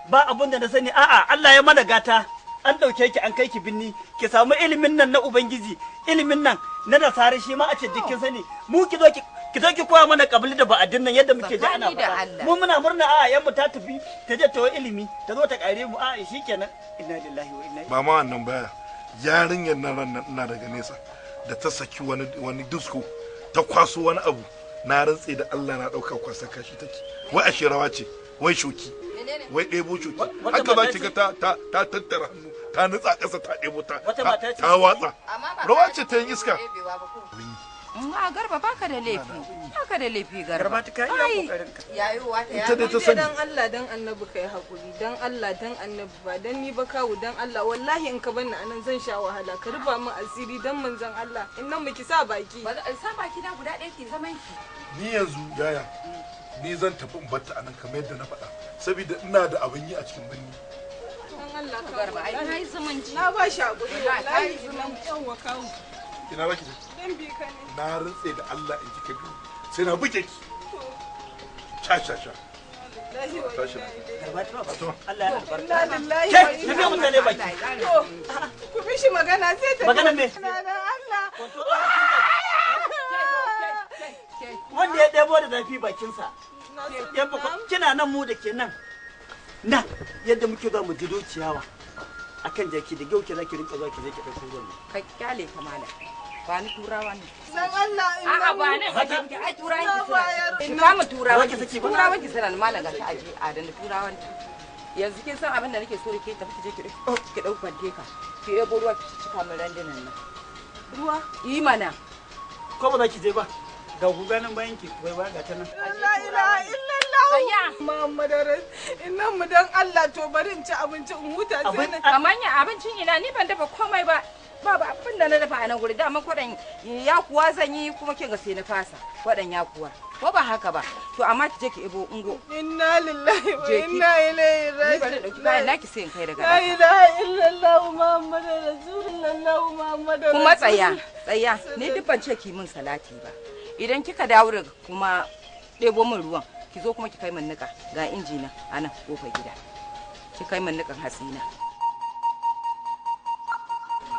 Ba abun da na sani, a'a Allah ya mana gata. An ɗauke ki an kai ki binni, ki samu ilimin nan na Ubangiji, ilimin nan na nasara shi ma a ce duk kin sani. Mu ki zo ki ki zo ki koya mana kabili da ba'adin nan yadda muke ji ana Tsakani da faɗa. Allah. Mu muna murna, a'a yan mu ta tafi ta je ta yi ilimi, ta zo ta kare mu, a'a shikenan. Inna lillahi wa inna Ba ma wannan baya, yarinyar nan ran nan ina daga nesa da ta saki wani wani disko, ta kwaso wani abu, na rantse da Allah na dauka kwasa kashi take, wai ashe rawa ce, wai shoki, wai ɗebo shoki haka za ki ga ta ta ta tattara hannu ta nutsa ƙasa ta ɗebo ta ta watsa, rawa ce ta yin iska. A Garba, baka da laifi. Baka da laifi, Garba. Garba, ta kai iya kokarin ka. Yayowa ta Ita dai ta sani. Dan Allah dan Annabi kai hakuri, dan Allah dan Annabi, ba dan ni ba kawu, dan Allah, wallahi in ka banni anan zan sha wahala, ka rufa min asiri dan manzon Allah, in nan miki sa baki. Ba sa baki na guda ɗaya ki zaman ki. Ni yanzu yaya, ni zan tafi in batta anan kamar yadda na faɗa, saboda ina da abin yi a cikin birni. Dan Allah kawu. Garba, ai kai zumunci. Na ba shi hakuri Wallahi, wallahi kai zumunci. Yawwa kawu. Ina za ki je? Dan bi ka ne. Na rantse da Allah in kika biyu sai na buge ki. Sha sha sha. Tashi. Allah ya albarka. Inna lillahi Ke, wa inna rufe mutane baki. To, ku bi shi magana sai ta Magana me? Dan Allah. Wanda ya ɗebo da zafi bakinsa. Yan kina nan mu da ke nan. Na yadda muke zuwa mu jido ciyawa akan jaki da gauke zaki rinka zuwa ki je ki ɗauko ruwan nan. Ka kyale ta malam. Ba ni turawa ne. Dan Allah. A'a ba nan ba ki, ai turawan ki suna. Ki kama turawan ki. Turawan ki suna malam, ga ta aje adana turawan ki. Yanzu kin san abin da nake so da ke, tafi ki je ki ɗau kwanteka. Ki ɗebo ruwa ki cika min randunan nan. Ruwa? Yi mana. Ko ba za ki je ba? Ga guga nan bayan ki, wai ba ga ta nan. La ilaha illallah. Muhammadu Innan mu dan Allah, to bari in ci abinci in huta sai na. Kamar ya abincin ina, ni ban dafa komai ba. Babu abin da na dafa a nan guri, dama kwaɗan ya kuwa zan yi, kuma kin ga sai na fasa kwaɗan ya kuwa. Ko ba haka ba? To amma ki je ki ibo ungo. Inna lillahi wa Je ki. inna ilaihi Ni bari in ɗauki kayan naki sai in kai daga La ɗaka. ilaha illallah Muhammadu Rasulullah Muhammadu Kuma tsaya, tsaya, ni duk ban ce ki min salati ba. Idan kika dawo daga kuma ɗebo min ruwan, ki zo kuma ki kai min niƙa, ga inji na a nan kofar gida. Ki kai min niƙan hatsi na.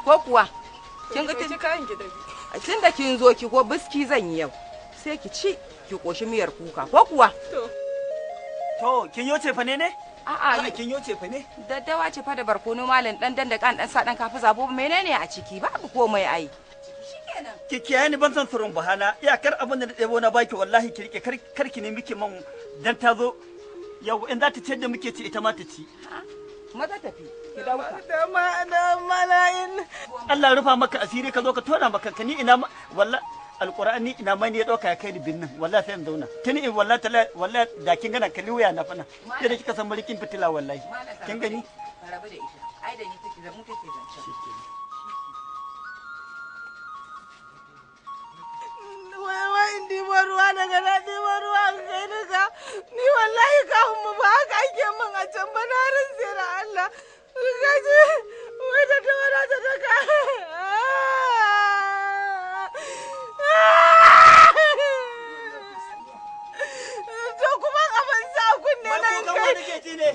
Ko kuwa kin ga Ki kayan ki tafi. Tun da kin zo ki ko biski zan yi yau, sai ki ci ki koshi miyar kuka, ko kuwa? To. To, kin yo cefa ne ne? A'a, kin yo cefa ne? Daddawa ce fa da barkono malam, dan dan da kan dan sa dan kafi zabo, menene a ciki? Babu komai ai. Ki kiyaye ni, ban san surun bahana, iyakar abin da na ɗebo na baki wallahi ki rike, kar kar ki nemi ki man dan ta zo yau in za ta ciyar da muke ci ita ma ta ci. Maza tafi ki dauka. Da ma da mala'in. Allah ya rufa maka asiri ka zo ka tona maka ka, ni ina wallahi alqur'ani ina ma ni ya dauka ya kai ni binnin, wallahi sai in zauna tuni in wallahi tala wallahi da kin gana kalli wuya na fana yadda kika san marikin fitila, wallahi kin gani. Ka rabu da ita. Ai da ni take mu take zancen. Wai wai in ɗibo ruwa daga na ɗibo ruwa in kai duka. Ni wallahi kawun mu ba haka ake min a can ba, na rantse da Allah. Gaji wai da ta wada ta daka. To kuma abin sa kunne na in kai. Nake ji ne.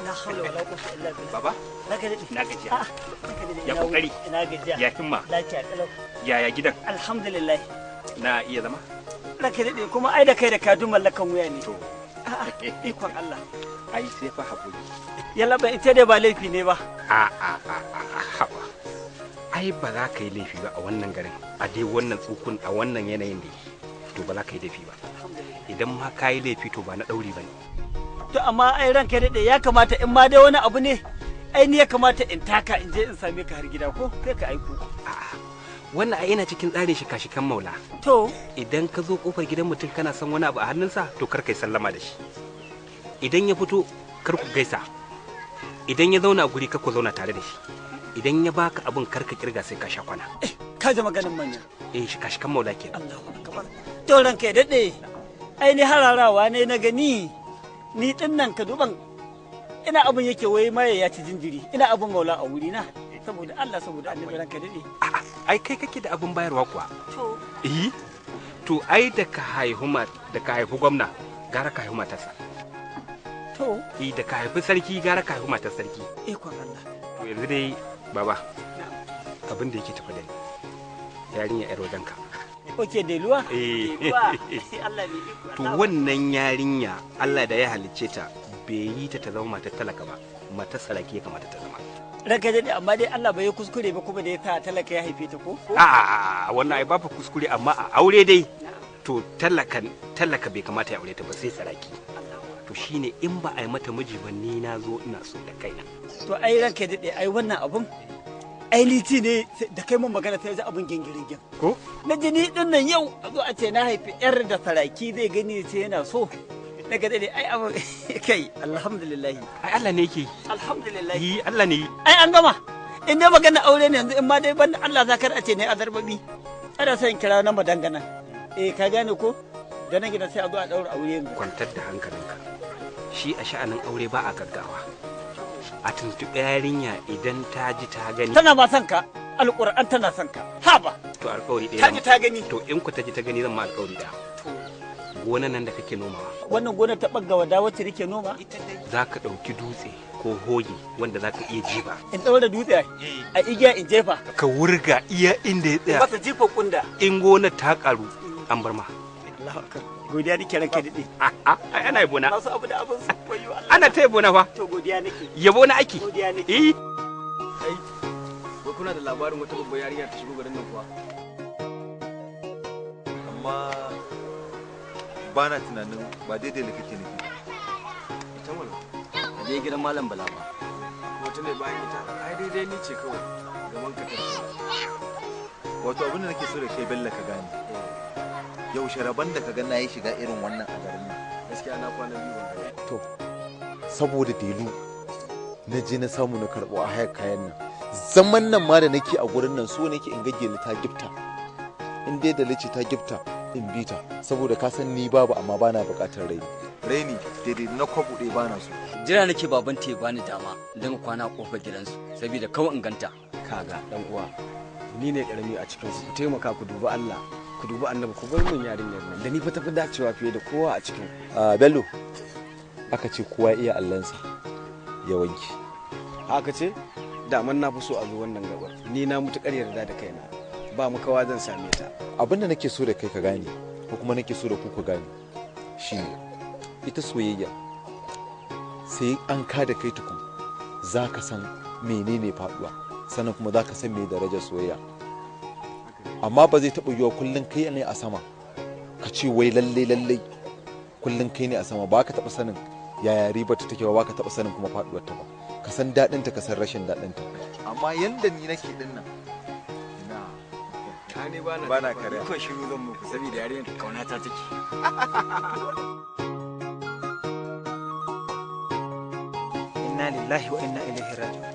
La hawla wala quwwata illa billah. Baba? Naka daɗe. Na gajiya. A'a, naka daɗe. Ya Ina kokari. wuni, ina gajiya. Ya himma. Lafiya kalau. Yaya gidan? Alhamdulillah. Na iya zama? Ranka daɗe, kuma ai da kai da kadu mallakan wuya ne. A'a, ikon Allah. Ai sai fa hakuri. Yalla bai, ita dai ba laifi ne ba. A a a a a haba. Ai ba za ka yi laifi ba a wannan garin, a dai wannan tsukun, a wannan yanayin da to ba za ka yi laifi ba. Idan ma ka yi laifi to ba na ɗauri ba ne. To amma ai ranka daɗe ya kamata in ma dai wani abu ne, ai ni ya kamata in taka in je in same ka har gida, ko kai ka aiko. Wannan ai yana cikin tsarin shika-shikan maula. To. Idan ka zo kofar gidan mutum kana son wani abu a hannunsa, to kar kai sallama da shi. Idan ya fito kar ku gaisa. Idan ya zauna a guri kar ku zauna tare da shi. Idan ya baka abin kar ka kirga sai ka sha kwana. Ka ji maganin manya. Eh, shika-shikan maula kenan. To ranka ya daɗe, ai ni hararawa ne na gani, ni ɗin nan ka duban Ina abin yake wai maye ya ci jinjiri, ina abin maula a wuri na. Saboda Allah, saboda Annabi, ranka dade. Ai kai kake da abin bayarwa kuwa. To. Eh. To ai da ka haihu ma da ka haifi gwamna gara ka haihu matarsa. To. Eh, da ka haifi sarki gara ka haifi matar sarki. Ikon Allah. To yanzu dai baba, abin da yake tafi da ni, yarinya yar wajenka. Oke, Deluwa? Eh. Deluwa. Allah mai iko. To wannan yarinya, Allah da ya halicce ta bai yi ta ta zama matar talaka ba, matar saraki ya kamata ta zama. Ranka dade, amma dai Allah bai yi kuskure ba kuma da ya sa talaka ya haife ta ko? A'a, wannan ai babu kuskure, amma a aure dai to talakan talaka bai kamata ya aure ta ba sai saraki. To shine in ba a yi mata miji ba, ni na zo ina so da kaina. To ai ranka dade, ai wannan abun ai liti ne da kai mun magana sai ji abun gingiringin. Ko? Na ji ni din nan yau a zo a ce na haifi yar da saraki zai gani ce yana so. Daga dade ai abu kai, alhamdulillah. Ai Allah ne yake yi. Alhamdulillah. Yi Allah ne yi. Ai an gama. In dai magana aure ne yanzu, in ma dai banda Allah za kar a ce ne azarbabi. Ana son kira na madangana. Eh, ka gane ko? Da nan gidan sai a zo a daura aure yanzu. Kwantar da hankalinka. Shi a sha'anin aure ba a gaggawa. A tuntuɓi yarinya, idan ta ji ta gani. Tana ma son ka, Alƙur'an tana son ka. Haba. To alƙawari ɗaya. Ta ji ta gani. To in ku ta ji ta gani, zan ma alƙawari ɗaya. Gonan nan da kake nomawa. Wannan gonar ta ɓagga wada wacce nake noma? Za ka ɗauki dutse ko hoge wanda za ka iya jifa. In ɗaura dutse a igiya in jefa. Ka wurga iya inda ya tsaya. Masa jifa kunda. In gonar ta ƙaru, an bar ma. Allahu akbar. Godiya nake, ranka daɗe. Ai ana yabo na. Masu abu da abin su koyo Allah. Ana ta yabo na fa. To godiya nake. Yabo na ake. Godiya nake. Eh. Kai, wai kuna da labarin wata babbar yarinya ta shigo garin nan kuwa? Amma ba na tunanin ba daidai da kake nufi. Ita mana. A dai gidan Malam Bala ba. Wata ne bayan ita, ai daidai ni ce kawai gaban ka. Wato abin da nake so da kai Bello ka gane. Yaushe rabon da ka ga na yi shiga irin wannan a garin nan? Gaskiya na kwana biyu ban gani. To, saboda Delu na je na samu na karɓo a hayar kayan nan. Zaman nan ma da nake a gurin nan so nake in ga Gelu ta gifta. In dai da lice ta gifta in bi ta, saboda ka san ni babu amma bana buƙatar raini. Raini daidai na kwabo ɗaya bana so. Jira nake baban ta ya bani dama in dinga kwana a kofar gidansu saboda kawai in ganta. Kaga dan uwa, ni ne karami a cikin ku, ku taimaka ku dubi Allah, ku dubi Annabi, ku bar min yarinyar nan da ni fa tafi dacewa fiye da kowa a cikin Ah, Bello, aka ce kowa iya allansa ya wanke. Haka ce daman na fi so a zo wannan gabar, ni na mutukar yarda da kaina, ba makawa zan same ta. Abin da nake so da kai ka gane, ko kuma nake so da ku ku gane, shine ita soyayya sai an ka da kai tukun za ka san menene faduwa, sannan kuma za ka san me darajar soyayya. Amma ba zai taɓa yiwuwa kullum kai ne a sama ka ce wai lalle lalle kullum kai ne a sama ba, ka taɓa sanin yaya ribar ta take ba, ba ka taɓa sanin kuma faduwar ta ba, ka san daɗin ta, ka san rashin daɗin ta. Amma yanda ni nake din nan, ina ni bana bana karya. Ko shiru zan muku saboda yarinyar kaunata take. Inna lillahi wa inna ilaihi raji'un.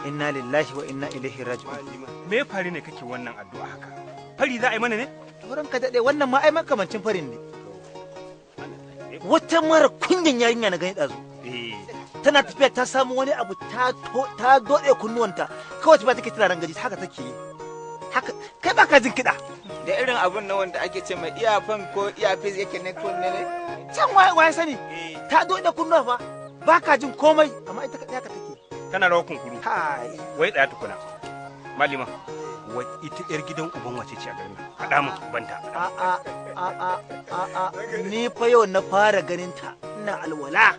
Inna lillahi wa inna ilaihi raji'un. Me fari ne kake wannan addu'a haka? Fari za a yi mana ne? To ranka dade, wannan ma ai makamancin farin ne. Wata mara kunyan yarinya na gani ɗazu. Tana tafiya ta samu wani abu ta ta dode kunnuwanta, kawai ba take tana rangaji haka take yi. Haka kai baka jin kiɗa. Da irin abun na wanda ake ce mai iyafan ko iyafis yake ne ko ne ne? Can waye waye sani, ta dode kunnuwa fa baka jin komai, amma ita kaɗai haka take. Tana rawar kunkuru. Hai. Wai tsaya tukuna. Malima, wai ita yar gidan uban wace ce a garin nan? Faɗa min ubanta. A a a a a a, ni fa yau na fara ganin ta, ina alwala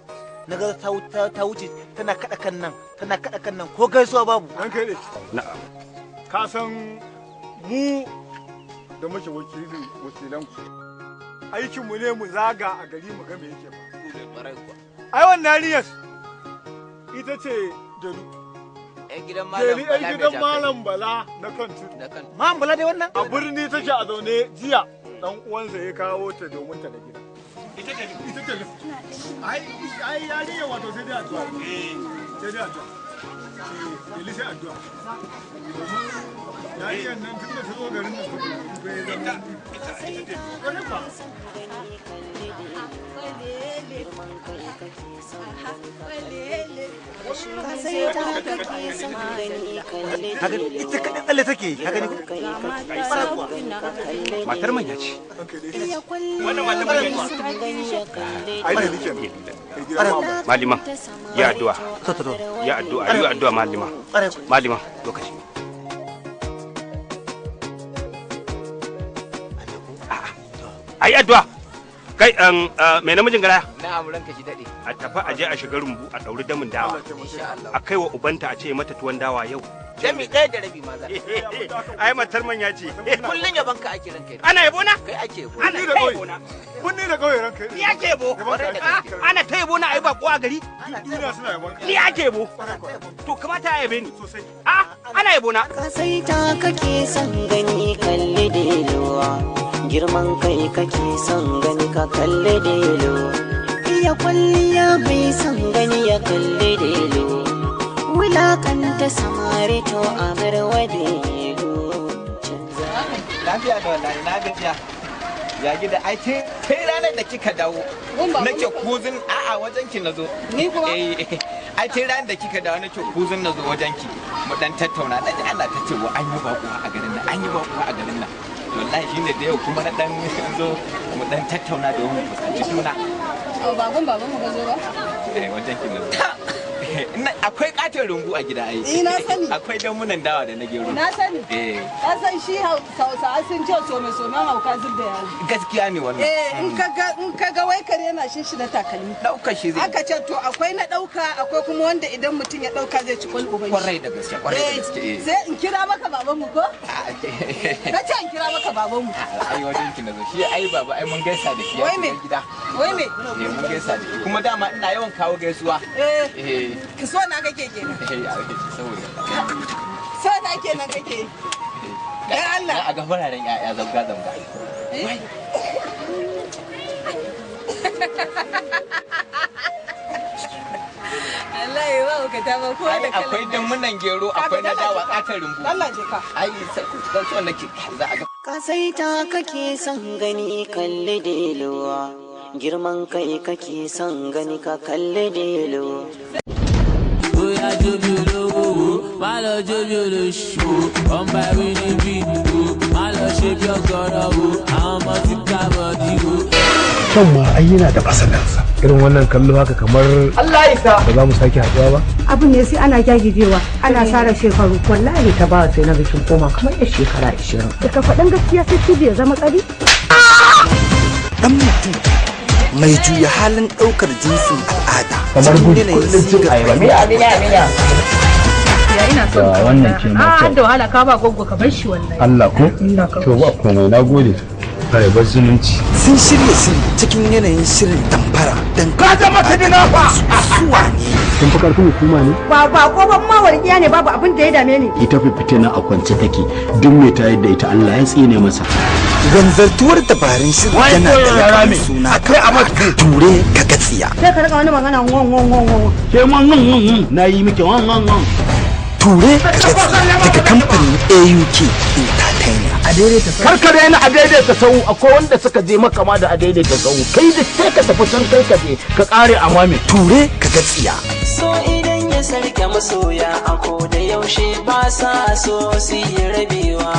na ga ta wuce tana kada kan nan, tana kada kan nan, ko gaisuwa babu. An kai ne. Na'am. Ka san mu da muke wakilin wakilan ku. Aikin mu ne mu zaga a gari mu ga me yake ba. Ai wannan yariyar ita ce Delu. Yan gidan Malam Delu Bala yar mai gidan jakai. Malam Bala na kan tudu. Malam Bala dai wannan? A birni take a zaune, jiya dan uwansa ya kawo ta domin ta da gida. Ita ce ita ce. Ai ai yarinya wato sai dai addu'a. Sai dai addu'a. Eh, Delu sai addu'a. Domin yarinyar nan tun da ta zo garin nan ita ita ita. Kaga ita kaɗai tsalle take yi, ka gani ko? Matar manya ce. Wannan matar manya ce. Ai ne nake. Malima, ya addu'a. Ya addu'a, yi addu'a malima. Malima, lokaci. Ai addu'a. Kai mai namijin garaya? Na'am, ranka shi dade. A tafi a je a shiga rumbu a ɗauri damin dawa. A kai wa ubanta a ce mata tuwon dawa yau. Dami 1.5 ma za. Ai matar manya ce. Kullun yaban ka ake ranka. Ana yabo na? Kai ake yabo. Ana ta yabo na. Bunni da kauye ranka. Ni ake yabo. Ana ta yabo na ai bako a gari. Duniya suna yabon ka. Ni ake yabo. To kamata a yabe ni. Sosai. A ana yabo na. Kasaita kake son gani kalli deluwa. Girman kai kake son gani ka kalli delo. Iya kwalliya mai son gani ya kalli delo. Wulakanta samari to amir wadelo. Lafiya da wallahi na gajiya. Ya gida ai tun ranar da kika dawo nake kuzin a'a wajen ki nazo. Ni kuma? Eh, ai tun ranar da kika dawo nake kuzin nazo wajen ki mu dan tattauna. Na ji Allah ta ce wa an yi baƙuwa a garin nan, an yi baƙuwa a garin nan. Wallahi shine da yau kuma na dan zo mu dan tattauna domin mu fuskanci juna. Oh, bagon baban mu ka zo ba? Eh, wajen ki nazo. Akwai katon rumbu a gida ai. Eh, na sani. Akwai damunan dawa da na gero. Na sani. Eh. Ka san shi Hausawa sun ce some somen hauka zub da yaro. Gaskiya ne wannan. Eh, in ka ga wai kare yana shinshi na takalmi. Ɗaukar shi zai. Aka ce to akwai na ɗauka akwai kuma wanda idan mutum ya ɗauka zai ci kwal uban shi. Kwarai da gaske, kwarai da gaske. Eh. Sai in kira maka baban mu ko? Ka ce in kira maka baban mu. Ai wajen ki nazo shi ai baba ai mun gaisa da shi ya Wai me? shiga gida. Wai me? Eh, mun gaisa da shi kuma dama ina yawan kawo gaisuwa. Eh. Eh. Ka so na kake kenan. Eh, saboda. So na kenan kake. Dan Allah. A ga fararen ƴaƴa zabga zabga. Eh? Allah ya ba ka ta ba ko da Ai akwai damunan gero akwai na dawa katon rumbu. Allah je ka. Ai sai dan so nake za a ga. Kasaita kake son gani kalli deluwa. Girman kai kake son gani ka kalli delo. Bóyá jó bí olówó wo, má lọ jó bí olóṣù wo, ọmọ ẹ̀rí níbí wo, má lọ ṣe bí ọ̀gọ́rọ̀ wo, àwọn ọmọ ti ká bọ̀dí wo. Kyan ma ai yana da fasalinsa. Irin wannan kallo haka kamar Allah ya sa. ba za mu sake haɗuwa ba. Abin ne sai ana gyagijewa ana sara shekaru. Wallahi ta ba sai na bikin koma kamar yar shekara 20. Daga faɗin gaskiya sai cibi ya zama tsari. Dan mutum mai juya halin ɗaukar jinsin al'ada Kamar cikin gudu yanayin kullum cin sigar ayaba. fahimta. Miya, miya, miya. Ya ina son Ga ka wannan wallahi. ce ma Ah, kyau. da wahala ka ba goggo ka bar shi wallahi. Allah ko? Allah ka To ba komai na gode. Ayabar zumunci. Sun shirya shiri cikin yanayin shirin damfara don ka zama ta dinafa suwa ne. Kin fi karfin hukuma ne? Ba ba ko ban ma warkiya ne babu abin da ya dame ni. Ita fitina a kwance take, duk mai tayar da ita Allah ya tsine masa. Wanzartuwar dabarun shirin yana da lakabin suna kamar haka. Ture ka gatsiya. Sai ka rika wani magana ngon ngon ngon ngon. Ke ma ngon ngon ngon na yi miki ngon ngon ngon. Ture ka gatsiya daga kamfanin AUK Entertainment. Kar ka daina a daidaita sau, akwai wanda suka je maka ma da a daidaita sau, kai da sai ka tafi can kai ka je ka kare a mame. Ture ka gatsiya. So idan ya sarke masoya a ko da yaushe ba sa so su yi rabewa.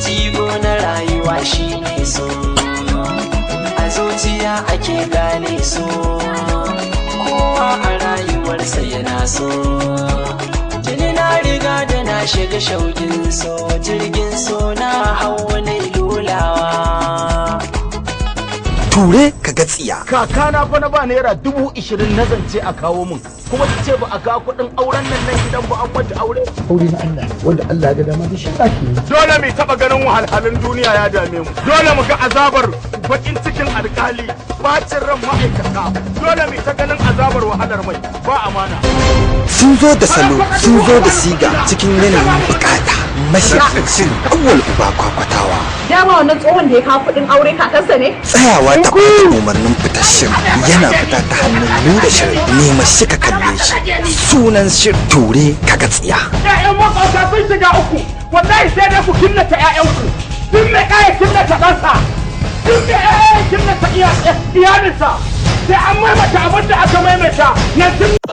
Jigo na rayuwa shine so, a zuciya ake gane so, kowa a rayuwarsa yana so. Tuni na riga da na shiga shaukin so, jirgin so na hau wani lulawa. Ture ka gatsiya. Kakana fa na ba ₦20,000 na zance a kawo mun, kuma ki ce ba a kawo kuɗin auren nan nan gidan ba an mata aure. Aure na Allah wanda Allah ya ga dama da shi ake yi. Dole mu taɓa ganin wahalhalun duniya ya dame mu. Dole mu ga azabar bakin cikin alkali, bacin ran ma'aikata. Dole mu ta ganin azabar wahalar mai ba amana. Sun zo da salo, sun zo da siga cikin yanayin bukata. Mashirin shirin Awwal Uba Kwakwatawa. Dama wannan tsohon da ya kawo kuɗin aure kakansa ne? Tsayawa ta bada umarnin fitar shirin yana fita ta hannun nura shirin nema shi ka kalle shi. Sunan shirin Ture ka gatsiya. Ƴaƴan makwabta sun shiga uku, wallahi sai dai ku killace ƴaƴanku. Duk mai ɗaya killace ɗansa, duk mai ƴaƴa killace Iyalinsa sai an maimaita abin da aka maimaita na tun.